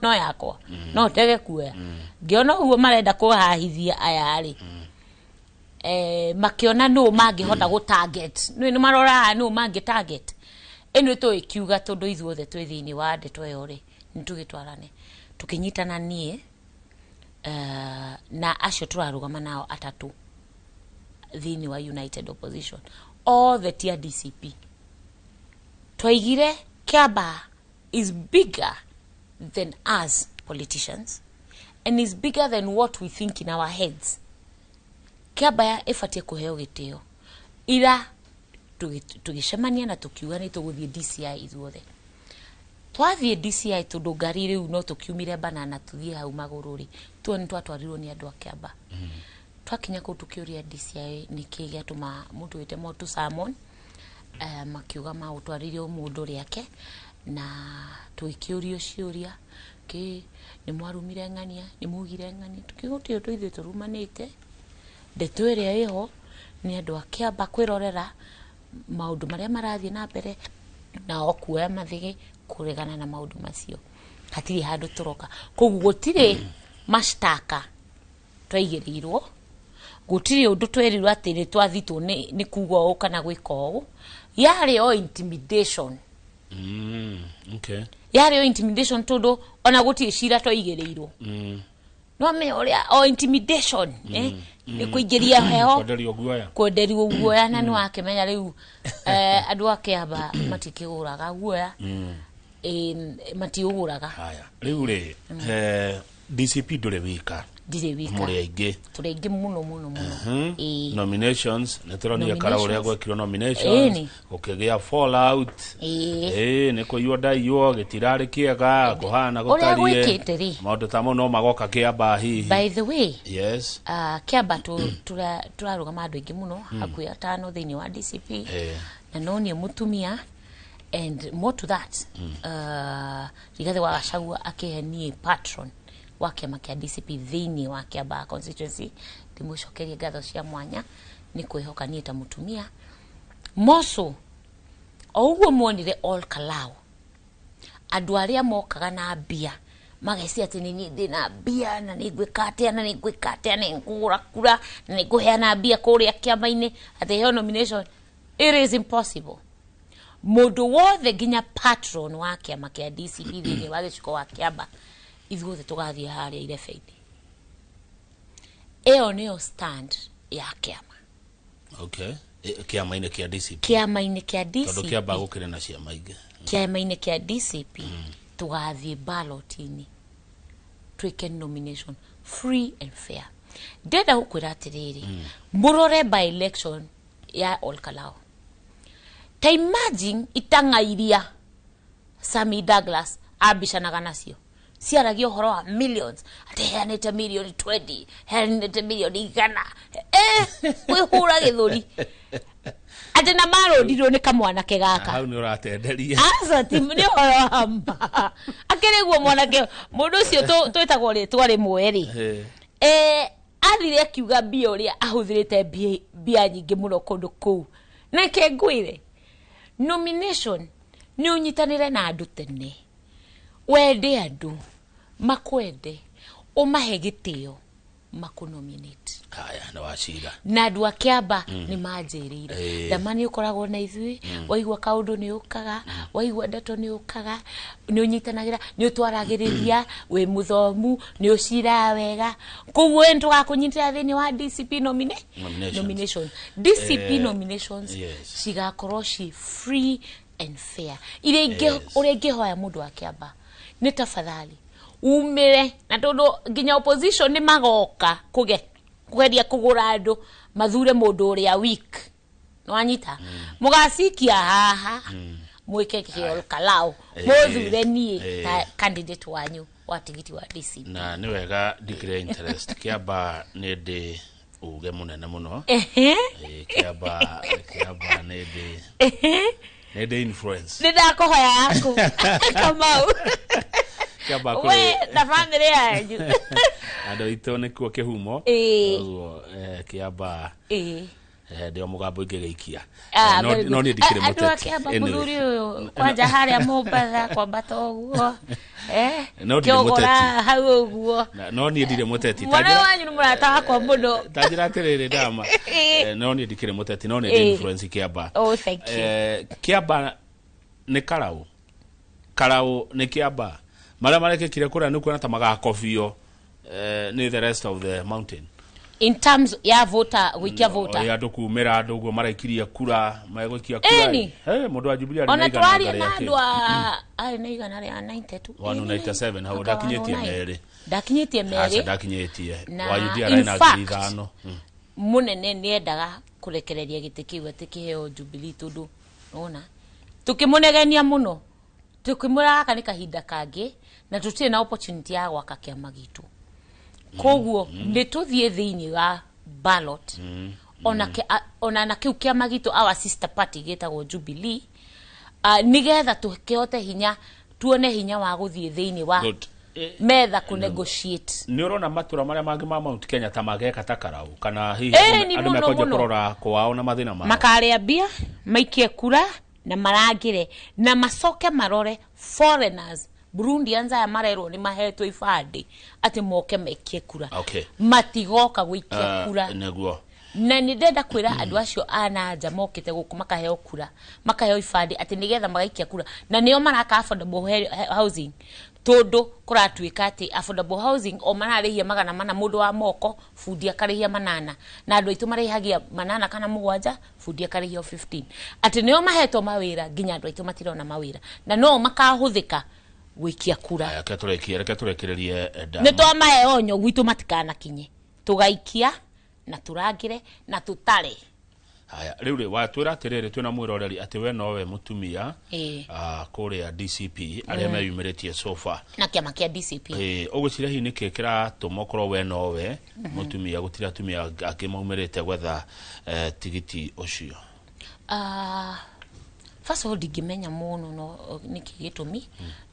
no yakwa no ndege kuoya, ngĩona ũguo marenda kũhahithia aya rĩ, makĩona nũ mangĩhota gũ target, nĩ maroraga nũ mangĩ target ĩno. Tũgĩkiuga tondũ ithuothe twĩ thĩinĩ wa ndeto ĩyo rĩ, nĩ tũgĩtwarane, tũkĩnyitana niĩ na acio tũrarũgama nao atatũ thĩinĩ wa United Opposition, othe ti a DCP. Twaigire Kiambaa is bigger than us politicians and is bigger than what we think in our heads. Kiambaa ĩbatiĩ kũheo gĩtĩo. Ira tũgĩcemania na tũkiuga nĩ tũgũthiĩ DCI ithuothe. Twathiĩ DCI, tondũ ngari rĩu no tũkiumire banana tũthiĩ hau magũrũ rĩ, tuo nĩ twatwarirwo nĩ andũ a Kiambaa. Twakinya kũu, tũkĩũria DCI nĩkĩ gĩatũma mũndũ wĩte motu summon. Makiuga maũtwarire o mũndũ rĩake na tũgĩkĩũrio ciũria kĩ nĩ mwarumire ng'ania, nĩ mugire ng'ania, tukiuga gũtirĩ ũndũ ithuĩ tũrumanĩte. Ndeto ĩrĩa ĩho nĩ andũ a Kĩamba kwĩrorera maũndũ marĩa marathiĩ na mbere nao kuoya mathĩgĩ kũregana na maũndũ macio. Hatirĩ handũ tũroka, koguo gũtirĩ mashtaka twaigĩrĩirwo, gũtirĩ ũndũ twerirwo atĩ nĩ twathitwo nĩ kuga ũũ kana gwĩka ũũ. Yarĩ o intimidation. Yarĩ o intimidation tondũ ona gũtirĩ cira twaigĩrĩirwo. No me ũrĩa o intimidation, nĩ kũingĩria heho. Kwenderio guoya. Kwenderio guoya, na nĩ wakĩmenya rĩu andũ a Kĩamba matikĩgũraga guoya. Matiũgũraga. Haya, rĩu rĩ, DCP ndũrĩ wika. Ndirĩ wika. Mũrĩ aingĩ. Tũrĩ aingĩ mũno mũno mũno. Ĩĩ. Nominations nĩ tũronire kara ũrĩa Nominations. gwekirwo nominations. Ĩni. Gũkĩgĩa fallout. Ĩĩ. Ĩĩ, nĩ kũiywo ndaiywo, gĩtirarĩ kĩega kũhana Ũrĩa gũtariĩ. gwĩkĩte rĩ. Maũndũ ta mau no magoka Kĩamba hihi? By the way, Yes. Kĩamba tũrarũgama andũ aingĩ mũno, hakuhĩ atano thĩinĩ wa DCP. Na no niĩ mũtumia, and more to that, Rigathĩ wa Gachagua akĩhe niĩ patron wa kĩama kĩa DCP thĩinĩ wa Kĩamba constituency. Ndĩmũcokerie ngatho cia mwanya nĩ kwĩhoka niĩ ta mũtumia moco. O ũguo muonire Ol Kalou, andũ arĩa mokaga na mbia magecia atĩ nĩ niĩ ndĩna mbia na nĩ ngwĩka atĩa na nĩ ngwĩka atĩa, nĩ ngũgũra kura na nĩ ngũheana mbia kũrĩa kĩama-inĩ atĩ heo nomination, it is impossible. Mũndũ wothe nginya patron wa kĩama kĩa DCP thĩinĩ wa gĩcigo wa Kĩamba, ithuothe tũgathiĩ harĩa irebe-inĩ. Ĩyo nĩyo stand ya kĩama. Okay. Kĩama-inĩ kĩa DCP? Kĩama-inĩ kĩa Tondũ DCP. Kĩamba gũkĩrĩ na ciama ingĩ. Kĩama-inĩ kĩa DCP tũgathiĩ ballot-inĩ twĩke nomination free and fair. Ndĩrenda gũkwĩra atĩrĩrĩ, mũrore by election ya Ol Kalou. Ta imagine itang'a iria Sammy Douglas ambicanaga nacio ciaragia ũhoro wa millions, atĩ heanĩte milioni 20, heanĩte milioni 100, kwĩhũra gĩthũri atĩ na marũndirwo nĩ kamwanake gaka. Hau nĩ ũratenderia. Aca, ti nĩ ũhoro wa ma, akĩrĩ guo mwanake mũndũ ũcio twĩtagwo rĩtwa rĩmwe rĩ. Athire akiuga mbia ũrĩa ahũthĩrĩte, mbia nyingĩ mũno kũndũ kũu. Neke ngwĩre, nomination nĩ ũnyitanĩre na andũ tene, wende andũ makwende, ũmahe gĩtĩo, makũnominate. Haya, nĩ wacira. Na andũ a Kĩamba nĩ manjĩrĩire, Dama nĩ ũkoragwo na ithuĩ, waigua kaũndũ nĩ ũkaga, waigua ndeto nĩ ũkaga, nĩ ũnyitanagĩra, nĩ ũtwaragĩrĩria, wĩ mũthomu, nĩ ũciraga wega, koguo we nĩ tũgakũnyitĩra thĩinĩ wa DCP Nominations. Nomination, DCP nominations cigakorwo ci free and fair. Iria ingĩ ũrĩa ingĩhoya mũndũ wa Kĩamba nĩ tafadhali umĩre, na tondũ nginya opposition nĩ magoka kũgeria kũgũra andũ mathure mũndũ ũrĩa weak, nĩwanyita, mũgacikia haha mwĩke kĩol Kalau, mũthure niĩ ta candidate wanyu wa tigiti wa DCP. Na nĩ wega declare interest. Kĩamba nĩ ndĩ uge mũnene mũno. Kĩamba nĩ ndĩ influence. Nĩ ndakũhoya yaku, Kamau. Kĩamba We kũrĩ na bamĩrĩ yanyu. Andũ aitũ nĩkuo kĩhumo. Ũguo Kĩamba ndĩ o mũgambo ingĩgĩikia. Ah, No very good. no niĩ ndikĩrĩ Andũ a mũteti. Kĩamba, Anyway. mũthuri ũyũ kwanja harĩa Mombatha kwambata ũguo, No ndirĩ Kĩogora mũteti. hau ũguo. No niĩ ndirĩ mũteti. Ta Mwana wanyu nĩ mũrata wakwa mũno. Ta njĩra atĩrĩrĩ, Ndama, no niĩ ndikĩrĩ mũteti, no nĩ ndĩ influence Kĩamba. Oh, thank you. Kĩamba nĩ Karau, Karau nĩ Kĩamba. Marĩa marekĩkire kũrĩa nĩ kuona ta magakobio nĩ the rest of the mountain? In terms ya voter, gũikia voter? Ũrĩa andũ kumĩra, andũ ũguo maraikirie kura, megũikia kura. Ĩni. Mũndũ wa Jubilee arĩ na Ona igana tũraria rĩa na kĩ? andũ a arĩ na 192. 197 hau, Anga ndakinyĩtie 109. merĩ. Ndakinyĩtie Aca, merĩ. ndakinyĩtie. Na Wa UDA in arĩ na ngiri fact, ithano. Mũnene nĩ endaga kũrekereria gĩtĩ kĩu atĩ kĩheo Jubilee, tondũ ona tũkĩmũnegenia mũno, tũkĩmwĩra gaka nĩ kahinda kangĩ na tũtirĩ na opportunity ya gwaka kĩama gitũ, koguo nĩ tũthiĩ thĩinĩ wa ballot. Ona ona na kiu kiama gitu, our sister party gitagwo Jubilee, nigetha tukihote hinya, tuone hinya wa guthie thiini wa Good. Metha ku negotiate. Nä å rona matå marĩa mangĩ ma Mount Kenya ta mageka ta karau kana hihi Ĩĩ, nĩ andũ mũno, mekonjia mũno. kũrora kwao na mathĩna mao? Makarĩa mbia, maikie kura na marangĩre na macoke marore foreigners, Burundians aya marerwo nĩ mahetwo ibandĩ atĩ moke maikie kura. Matigoka gũikia kura. Nĩguo. Na nĩ ndenda kwĩra andũ acio a na nja mokĩte gũkũ makaheo kura, makaheo ibandĩ atĩ nĩgetha magaikia kura, na nĩo maraka affordable housing, tondũ kũratuĩka atĩ affordable housing o mararĩhia 400 mũndũ wa moko, bundi akarĩhia 8, na andũ aitũ marĩhagia 8 kana 7, bundi akarĩhia o 15, atĩ nĩo mahetwo mawĩra nginya andũ aitũ matirona mawĩra, na no makahũthĩka gũikia kura. Aya, reke tũrĩkie, reke tũrĩkĩrĩrie Nĩ twamahe onyo gwitũ matikanakinye, tũgaikia na tũrangĩre na tũtare. Haya, rĩu rĩ watwĩra atĩrĩrĩ, twĩna mwĩroreri atĩ we nowe mũtumia kũrĩa DCP arĩa meyumĩrĩtie sofa Na kĩama kĩa DCP. Ũgwĩciria hihi nĩkĩ kĩratũma ũkorwo we nowe mũtumia, gũtirĩ atumia angĩ maumĩrĩte gwetha tigiti ũcio? First of all, ndingĩmenya mũno no nĩkĩ gĩtũmi.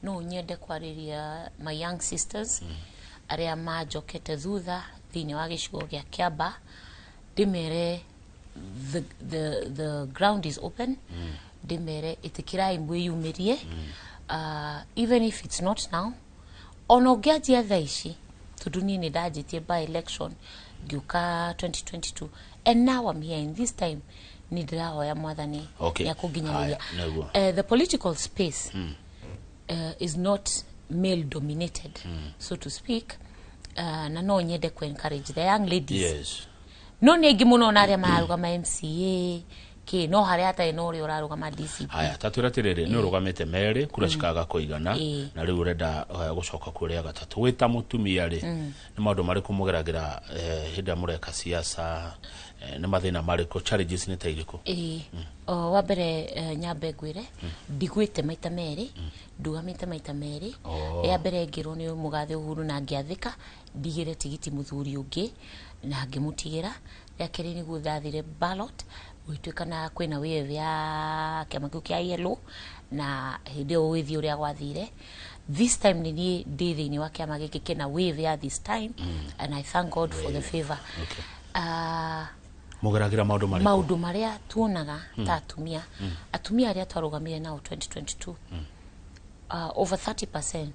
No nyende kwarĩria my young sisters arĩa manjokete thutha thĩinĩ wa gĩcigo gĩa Kĩamba, ndĩmere the ground is open. Ndĩmere ĩtĩkĩrai mwĩyumĩrie, even if it's not now, ona ũngĩanjia thaa ici, tondũ niĩ nĩ ndanjĩtie by election ngĩũka 2022 and now I'm here in this time, nĩ ndĩrahoya Mwathani nĩakũnginyanĩria. Haya, nĩguo. The political space is not male dominated, so to speak, na no nyende ku encourage the young ladies. No nĩ aingĩ mũno na arĩa mararũgama MCA kĩ, no harĩa hatarĩ na ũrĩa ũrarũgama DCP. Haya, tatwĩra atĩrĩrĩ, nĩ ũrũgamĩte merĩ, kura cikaga kũigana, na rĩu ũrenda gũcoka kũrĩa gatatũ wĩ ta mũtumia rĩ, nĩ maũndũ marĩkũ mũgeragĩra hĩndĩ ĩrĩa mũreka siasa? Nĩ mathĩna marĩkũ, challenges nĩ ta irĩkũ? Ĩĩ, o wa mbere, nyambe ngwĩre ndigwĩte maita merĩ, ndugamĩte maita merĩ. Rĩa mbere ngĩrwo nĩ mũgathe Uhuru na ngĩathĩka ndigĩre tigiti mũthuri ũngĩ na ngĩmũtigĩra. Rĩa kerĩ nĩguo ndathire ballot, gũgĩtuĩka na kwĩna wave ya kĩama kĩu kĩa ILO, na hĩndĩ ĩyo gũgĩthiĩ ũrĩa gwathire. This time nĩ niĩ ndĩ thĩinĩ wa kĩama gĩkĩ kĩna wave ya this time, and I thank God for the favor. Mũgeragĩra maũndũ marĩkũ? Maũndũ marĩa tuonaga ta atumia, atumia arĩa twarũgamire nao 2022, over 30%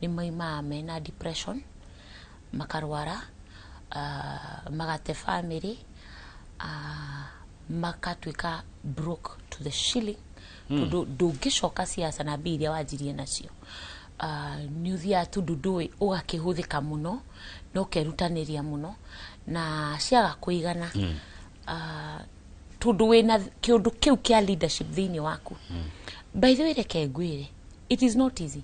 nĩ maimaga mena depression, makarwara, magate family, makatuĩka broke to the shilling, tondũ ndũngĩcoka siasa na mbia iria wanjirie nacio. Nĩ ũthiaga tondũ ndũĩ, ũgakĩhũthĩka mũno na ũkerutanĩria mũno na ciaga kũigana, tondũ wĩna kĩũndũ kĩu kĩa leadership thĩinĩ waku. By the way, reke ngwĩre, it is not easy.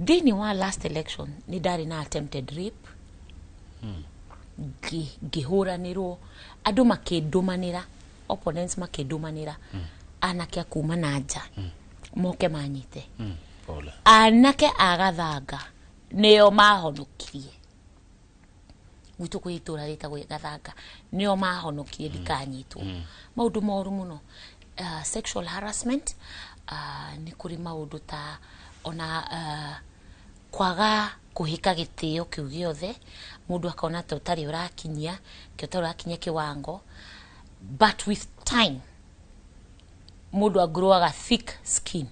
Thĩinĩ wa last election nĩ ndarĩ na attempted rape, ngĩhũranĩrwo, andũ makĩndũmanĩra, opponents makĩndũmanĩra anake a kuma na nja moke manyite. Pole. Anake a Gathanga nĩo mahonokirie gwitũ, kwĩ itũra rĩtagwo Gathanga, nĩo mahonokirie ndikanyitwo. Maũndũ moru mũno, sexual harassment, nĩ kũrĩ maũndũ ta ona kwaga kũhĩka gĩtĩo kĩu gĩothe, mũndũ akona ta ũtarĩ ũrakinyia kĩ, ũtarĩ ũrakinyia kĩwango, but with time mũndũ agrowaga thick skin.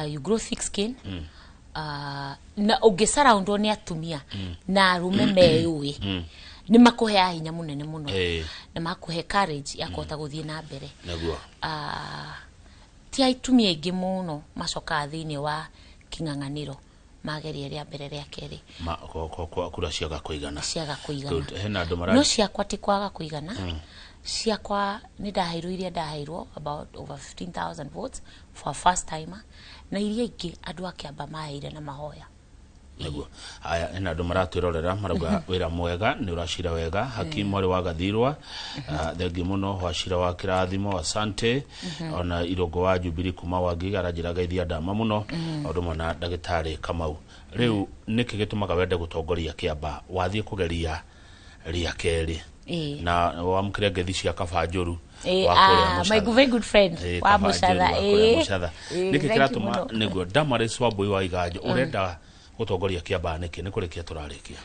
You grow thick skin, na ũngĩsurroundwo nĩ atumia na arũme meyũĩ, nĩ makũheaga hinya mũnene mũno na makũhe courage ya kũhota gũthiĩ na mbere. Ti atumia aingĩ mũno macokaga thĩinĩ wa kĩng'ang'anĩro mageria rĩa mbere, rĩa kerĩ. Kura ciaga kũigana. Ciaga kũigana. Good. Hena andũ mara No ciakwa ti kwaga kũigana, ciakwa nĩ ndaheirwo iria ndaheirwo, about over 15,000 votes for a first timer, na iria ingĩ andũ a Kĩamba maheire na mahoya. Nĩguo. Haya, hena andũ maratwĩrorera marauga wĩra mwega, nĩ ũracira wega. Hakimu mwarĩ wa Gathirwa, thengi mũno. Wacira wa kĩrathimo, asante. Ona Irũngũ wa Jubilee kuma Wangige aranjĩra geithia ndama mũno, o ũndũ ũmwe na ndagĩtarĩ Kamau. Rĩu nĩkĩ gĩtũmaga wende gũtongoria Kĩamba wathiĩ kũgeria rĩa kerĩ? Na wamũkĩre ngethi cia kaba njũru wa kũrĩa Ah, my Mũcatha. very good friend wa Kaba Njũru Mũcatha. wa kũrĩa Mũcatha. Nĩkĩ Thank you kĩratũma mũno. nĩguo Damaris Wambui wa Iganjo ũrenda gũtongoria Kĩambaa nĩkĩ? Nĩ kũrĩkia tũrarĩkia.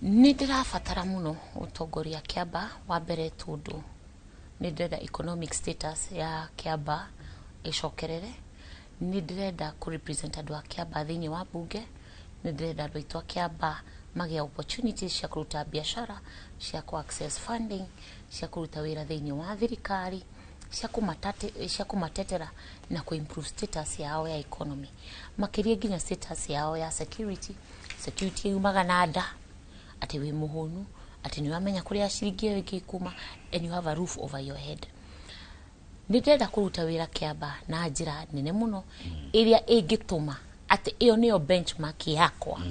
Nĩ ndĩrabatara mũno gũtongoria Kĩamba, wa mbere tondũ nĩ ndĩrenda economic status ya Kĩamba ĩcokerere, nĩ ndĩrenda kũ represent andũ a Kĩamba thĩinĩ wa mbunge, nĩ ndĩrenda andũ aitũ a Kĩamba magĩa opportunities cia kũruta biashara, cia kũ access funding, cia kũruta wĩra thĩinĩ wa thirikari, cia kũmatetera na kũ improve status yao ya economy, makĩria nginya status yao ya security. Security yumaga na nda atĩ wĩ mũhũnu, atĩ nĩ ũramenya kũrĩa ciringi ĩyo ĩngĩ kuma, and you have a roof over your head. Nĩ ndĩrenda kũruta wĩra Kĩamba na njĩra nene mũno ĩrĩa ĩngĩtũma atĩ ĩyo nĩyo benchmark yakwa,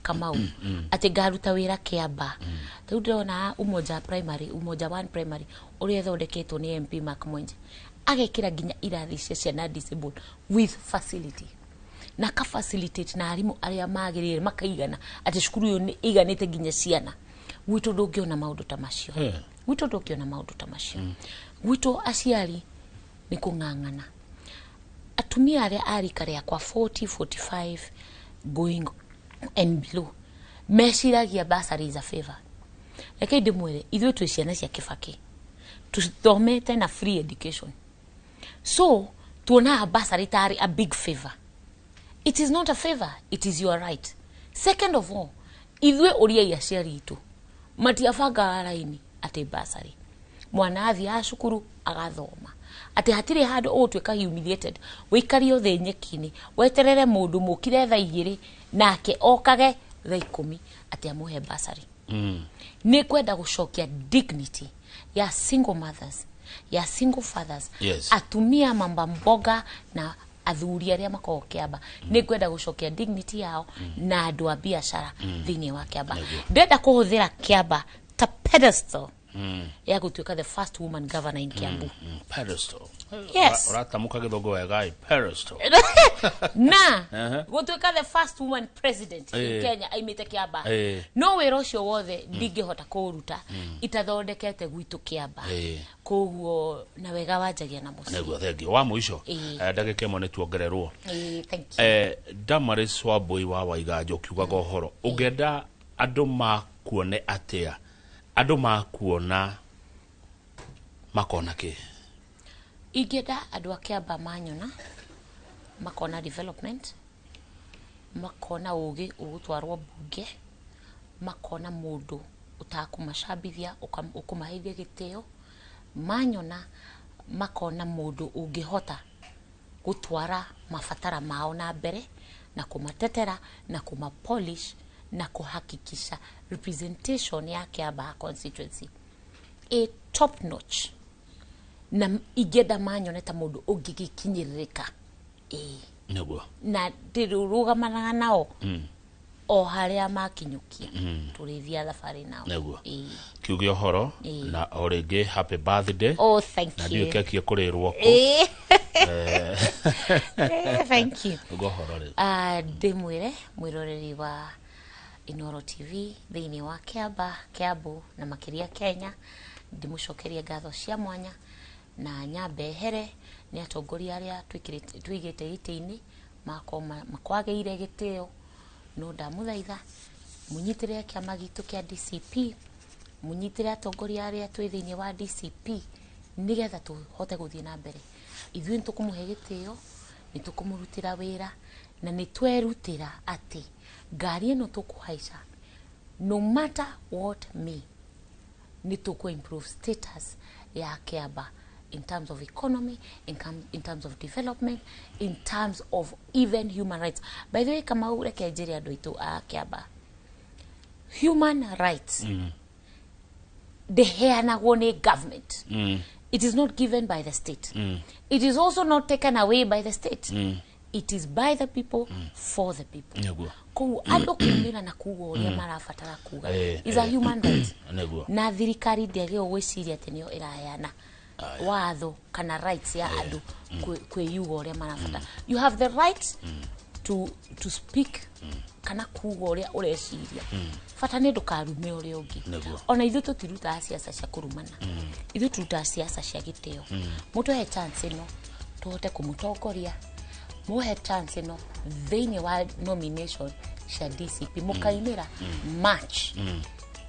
Kamau, atĩ ngaruta wĩra Kĩamba. Rĩu ndĩrona Umoja Primary, Umoja One Primary, ũrĩa ĩthondeketwo nĩ MP Mark Mwenje, agekĩra nginya irathi cia ciana disabled with facility, na ka facilitate na arimũ arĩa magĩrĩire makaigana, atĩ cukuru ĩyo nĩ ĩiganĩte nginya ciana. Gwitũ ndũngĩona maũndũ ta macio. Gwitũ ndũngĩona maũndũ ta macio. Gwitũ aciari nĩ kũng'ang'ana. Atumia arĩa a rika rĩakwa, 40, 45 going and below, meciragia bursary is a favor. Reke ndĩmwĩre, ithuĩ twĩ ciana cia Kĩbakĩ, tũthomete na free education, so tuonaga bursary tarĩ a big favor. It is not a favor, it is your right. Second of all, ithuĩ ũriai aciari itũ, matiabangaga raini atĩ bursary. Mwana athiaga cukuru agathoma, atĩ hatirĩ handũ ũgũtuĩka humiliated, wĩikario thĩ nyeki-inĩ weterere mũndũ mũkire thaa 2 nake okage thaa 10 atĩ amũhe bursary. Nĩ kwenda gũcokia dignity ya single mothers, ya single fathers, atumia mamba mboga na athuri arĩa makoragwo Kĩamba. Nĩ ngwenda gũcokia dignity yao na andũ a biacara thĩinĩ wa Kĩamba. Ndĩrenda kũhũthĩra Kĩamba ta pedestal ya gũtuĩka the first woman governor in Kiambu. Pedestal. Yes. Ũratamũka gĩthũngũ wega ĩ, pedestal. Na gũtuĩka the first woman president in Kenya aimĩte Kĩamba. No wĩra ũcio wothe ndingĩhota kũũruta itathondekete gwitũ Kĩamba. Koguo na wega wanjagia na mũciĩ. Nĩguo, thengiũ. Wa mũico, ndagĩka 1 nĩ tuongererwo. Thank you. Damaris Wambui wa Waiganjo, ũkiugaga ũhoro ũngĩenda andũ makuone atĩa? Andũ makuona makona kĩ? Ingĩenda andũ a Kĩamba manyona makona development, makona ũgĩ ũgũtwarwo mbunge, makona mũndũ ũtakũmacambithia, ũkũmaheithia gĩtĩo, manyona makona mũndũ ũngĩhota gũtwara mabatara mao na mbere na kũmatetera na kũmapolish na kũhakikisha representation ya Kĩamba constituency ĩ top notch. Na ingĩenda manyone ta mũndũ ũngĩgĩkinyĩrĩrĩka, ĩĩ. Na ndĩrũgamanaga nao o harĩa makinyũkia, tũrĩthia thabarĩ nao. Ĩĩ. Kiuge ũhoro. Na o rĩngĩ, happy birthday. Oh, thank Na ndiũĩ you. keki ĩkũrĩrwo kũ. Ĩĩ. Thank you. Uga ũhoro rĩu. Ah, ndĩmwĩre mwĩroreri wa Inoro TV thĩinĩ wa Kĩamba, Kiambu na makĩria Kenya, ndĩmũcokerie ngatho cia mwanya na nyambe here nĩ atongoria arĩa tũigĩte gĩtĩ-inĩ makorwo makwagĩire gĩtĩo. No ndamũthaitha mũnyitĩrĩre kĩama gitũ kĩa DCP, mũnyitĩre atongoria arĩa twĩ thĩinĩ wa DCP, nĩgetha tũhote gũthiĩ na mbere. Ithuĩ nĩ tũkũmũhe gĩtĩo, nĩ tũkũmũrutĩra wĩra, na nĩ twerutĩra atĩ ngari ĩno tũkũhaica, no matter what may, nĩ tũkũ improve status ya Kĩamba in terms of economy, in terms of development, in terms of even human rights. By the way, Kamau, reke njĩre andũ aitũ a Kĩamba, human rights ndĩheanagwo nĩ government. It is not given by the state. It is also not taken away by the state. It is by the people, for the people. Koguo andũ kumĩra na kuga ũrĩa marabatara kuga is a human right. Na thirikari ndĩagĩrĩirwo gwĩciria atĩ nĩyo ĩraheana watho kana rights ya andũ kwĩyuga ũrĩa marabatara. You have the right. to speak kana kuga ũrĩa ũreciria. Bata nĩ ndũkarume ũrĩa ũngĩ. Nĩguo. Ona ithuĩ tũtirutaga ciaca cia kũrumana, ithuĩ turutaga ciaca cia gĩtĩo. Mũtũhe chance ĩno tũhote kũmũtongoria, muhe chance ĩno thĩinĩ wa nomination cia DCP mũkaimĩra March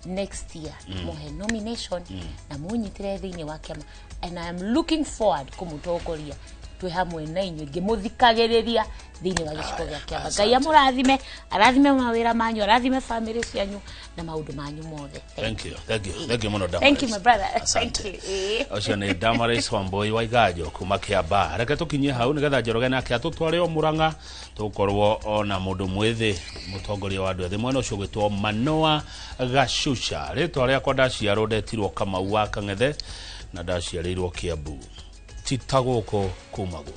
next year. Muhe nomination na munyitĩre thĩinĩ wa kĩama, and I am looking forward kũmũtongoria twĩ hamwe na inyuĩ, ngĩmũthikagĩrĩria thĩinĩ wa gĩcigo gĩa kĩama. Ngai amũrathime, arathime mawĩra manyu, arathime famĩlĩ cianyu na maũndũ manyu mothe. Thank you, thank you, thank you muno. Thank you, my brother. Asante. Thank you. Ũcio nĩ Damaris Wambui wa Iganjo kuma Kiambaa. Reke tũkinyie hau nĩgetha Njoroge nake atũtware o Mũrang'a, tũkorwo ona mũndũ mwĩthĩ, mũtongoria wa andũ ethĩ mwena ũcio ũgwĩtwo Manoa Gacuca. Rĩtwa rĩakwa ndaciarwo ndetirwo Kamau wa Kang'ethe na ndaciarĩirwo Kiambu, ti ta gũkũ kumagwo.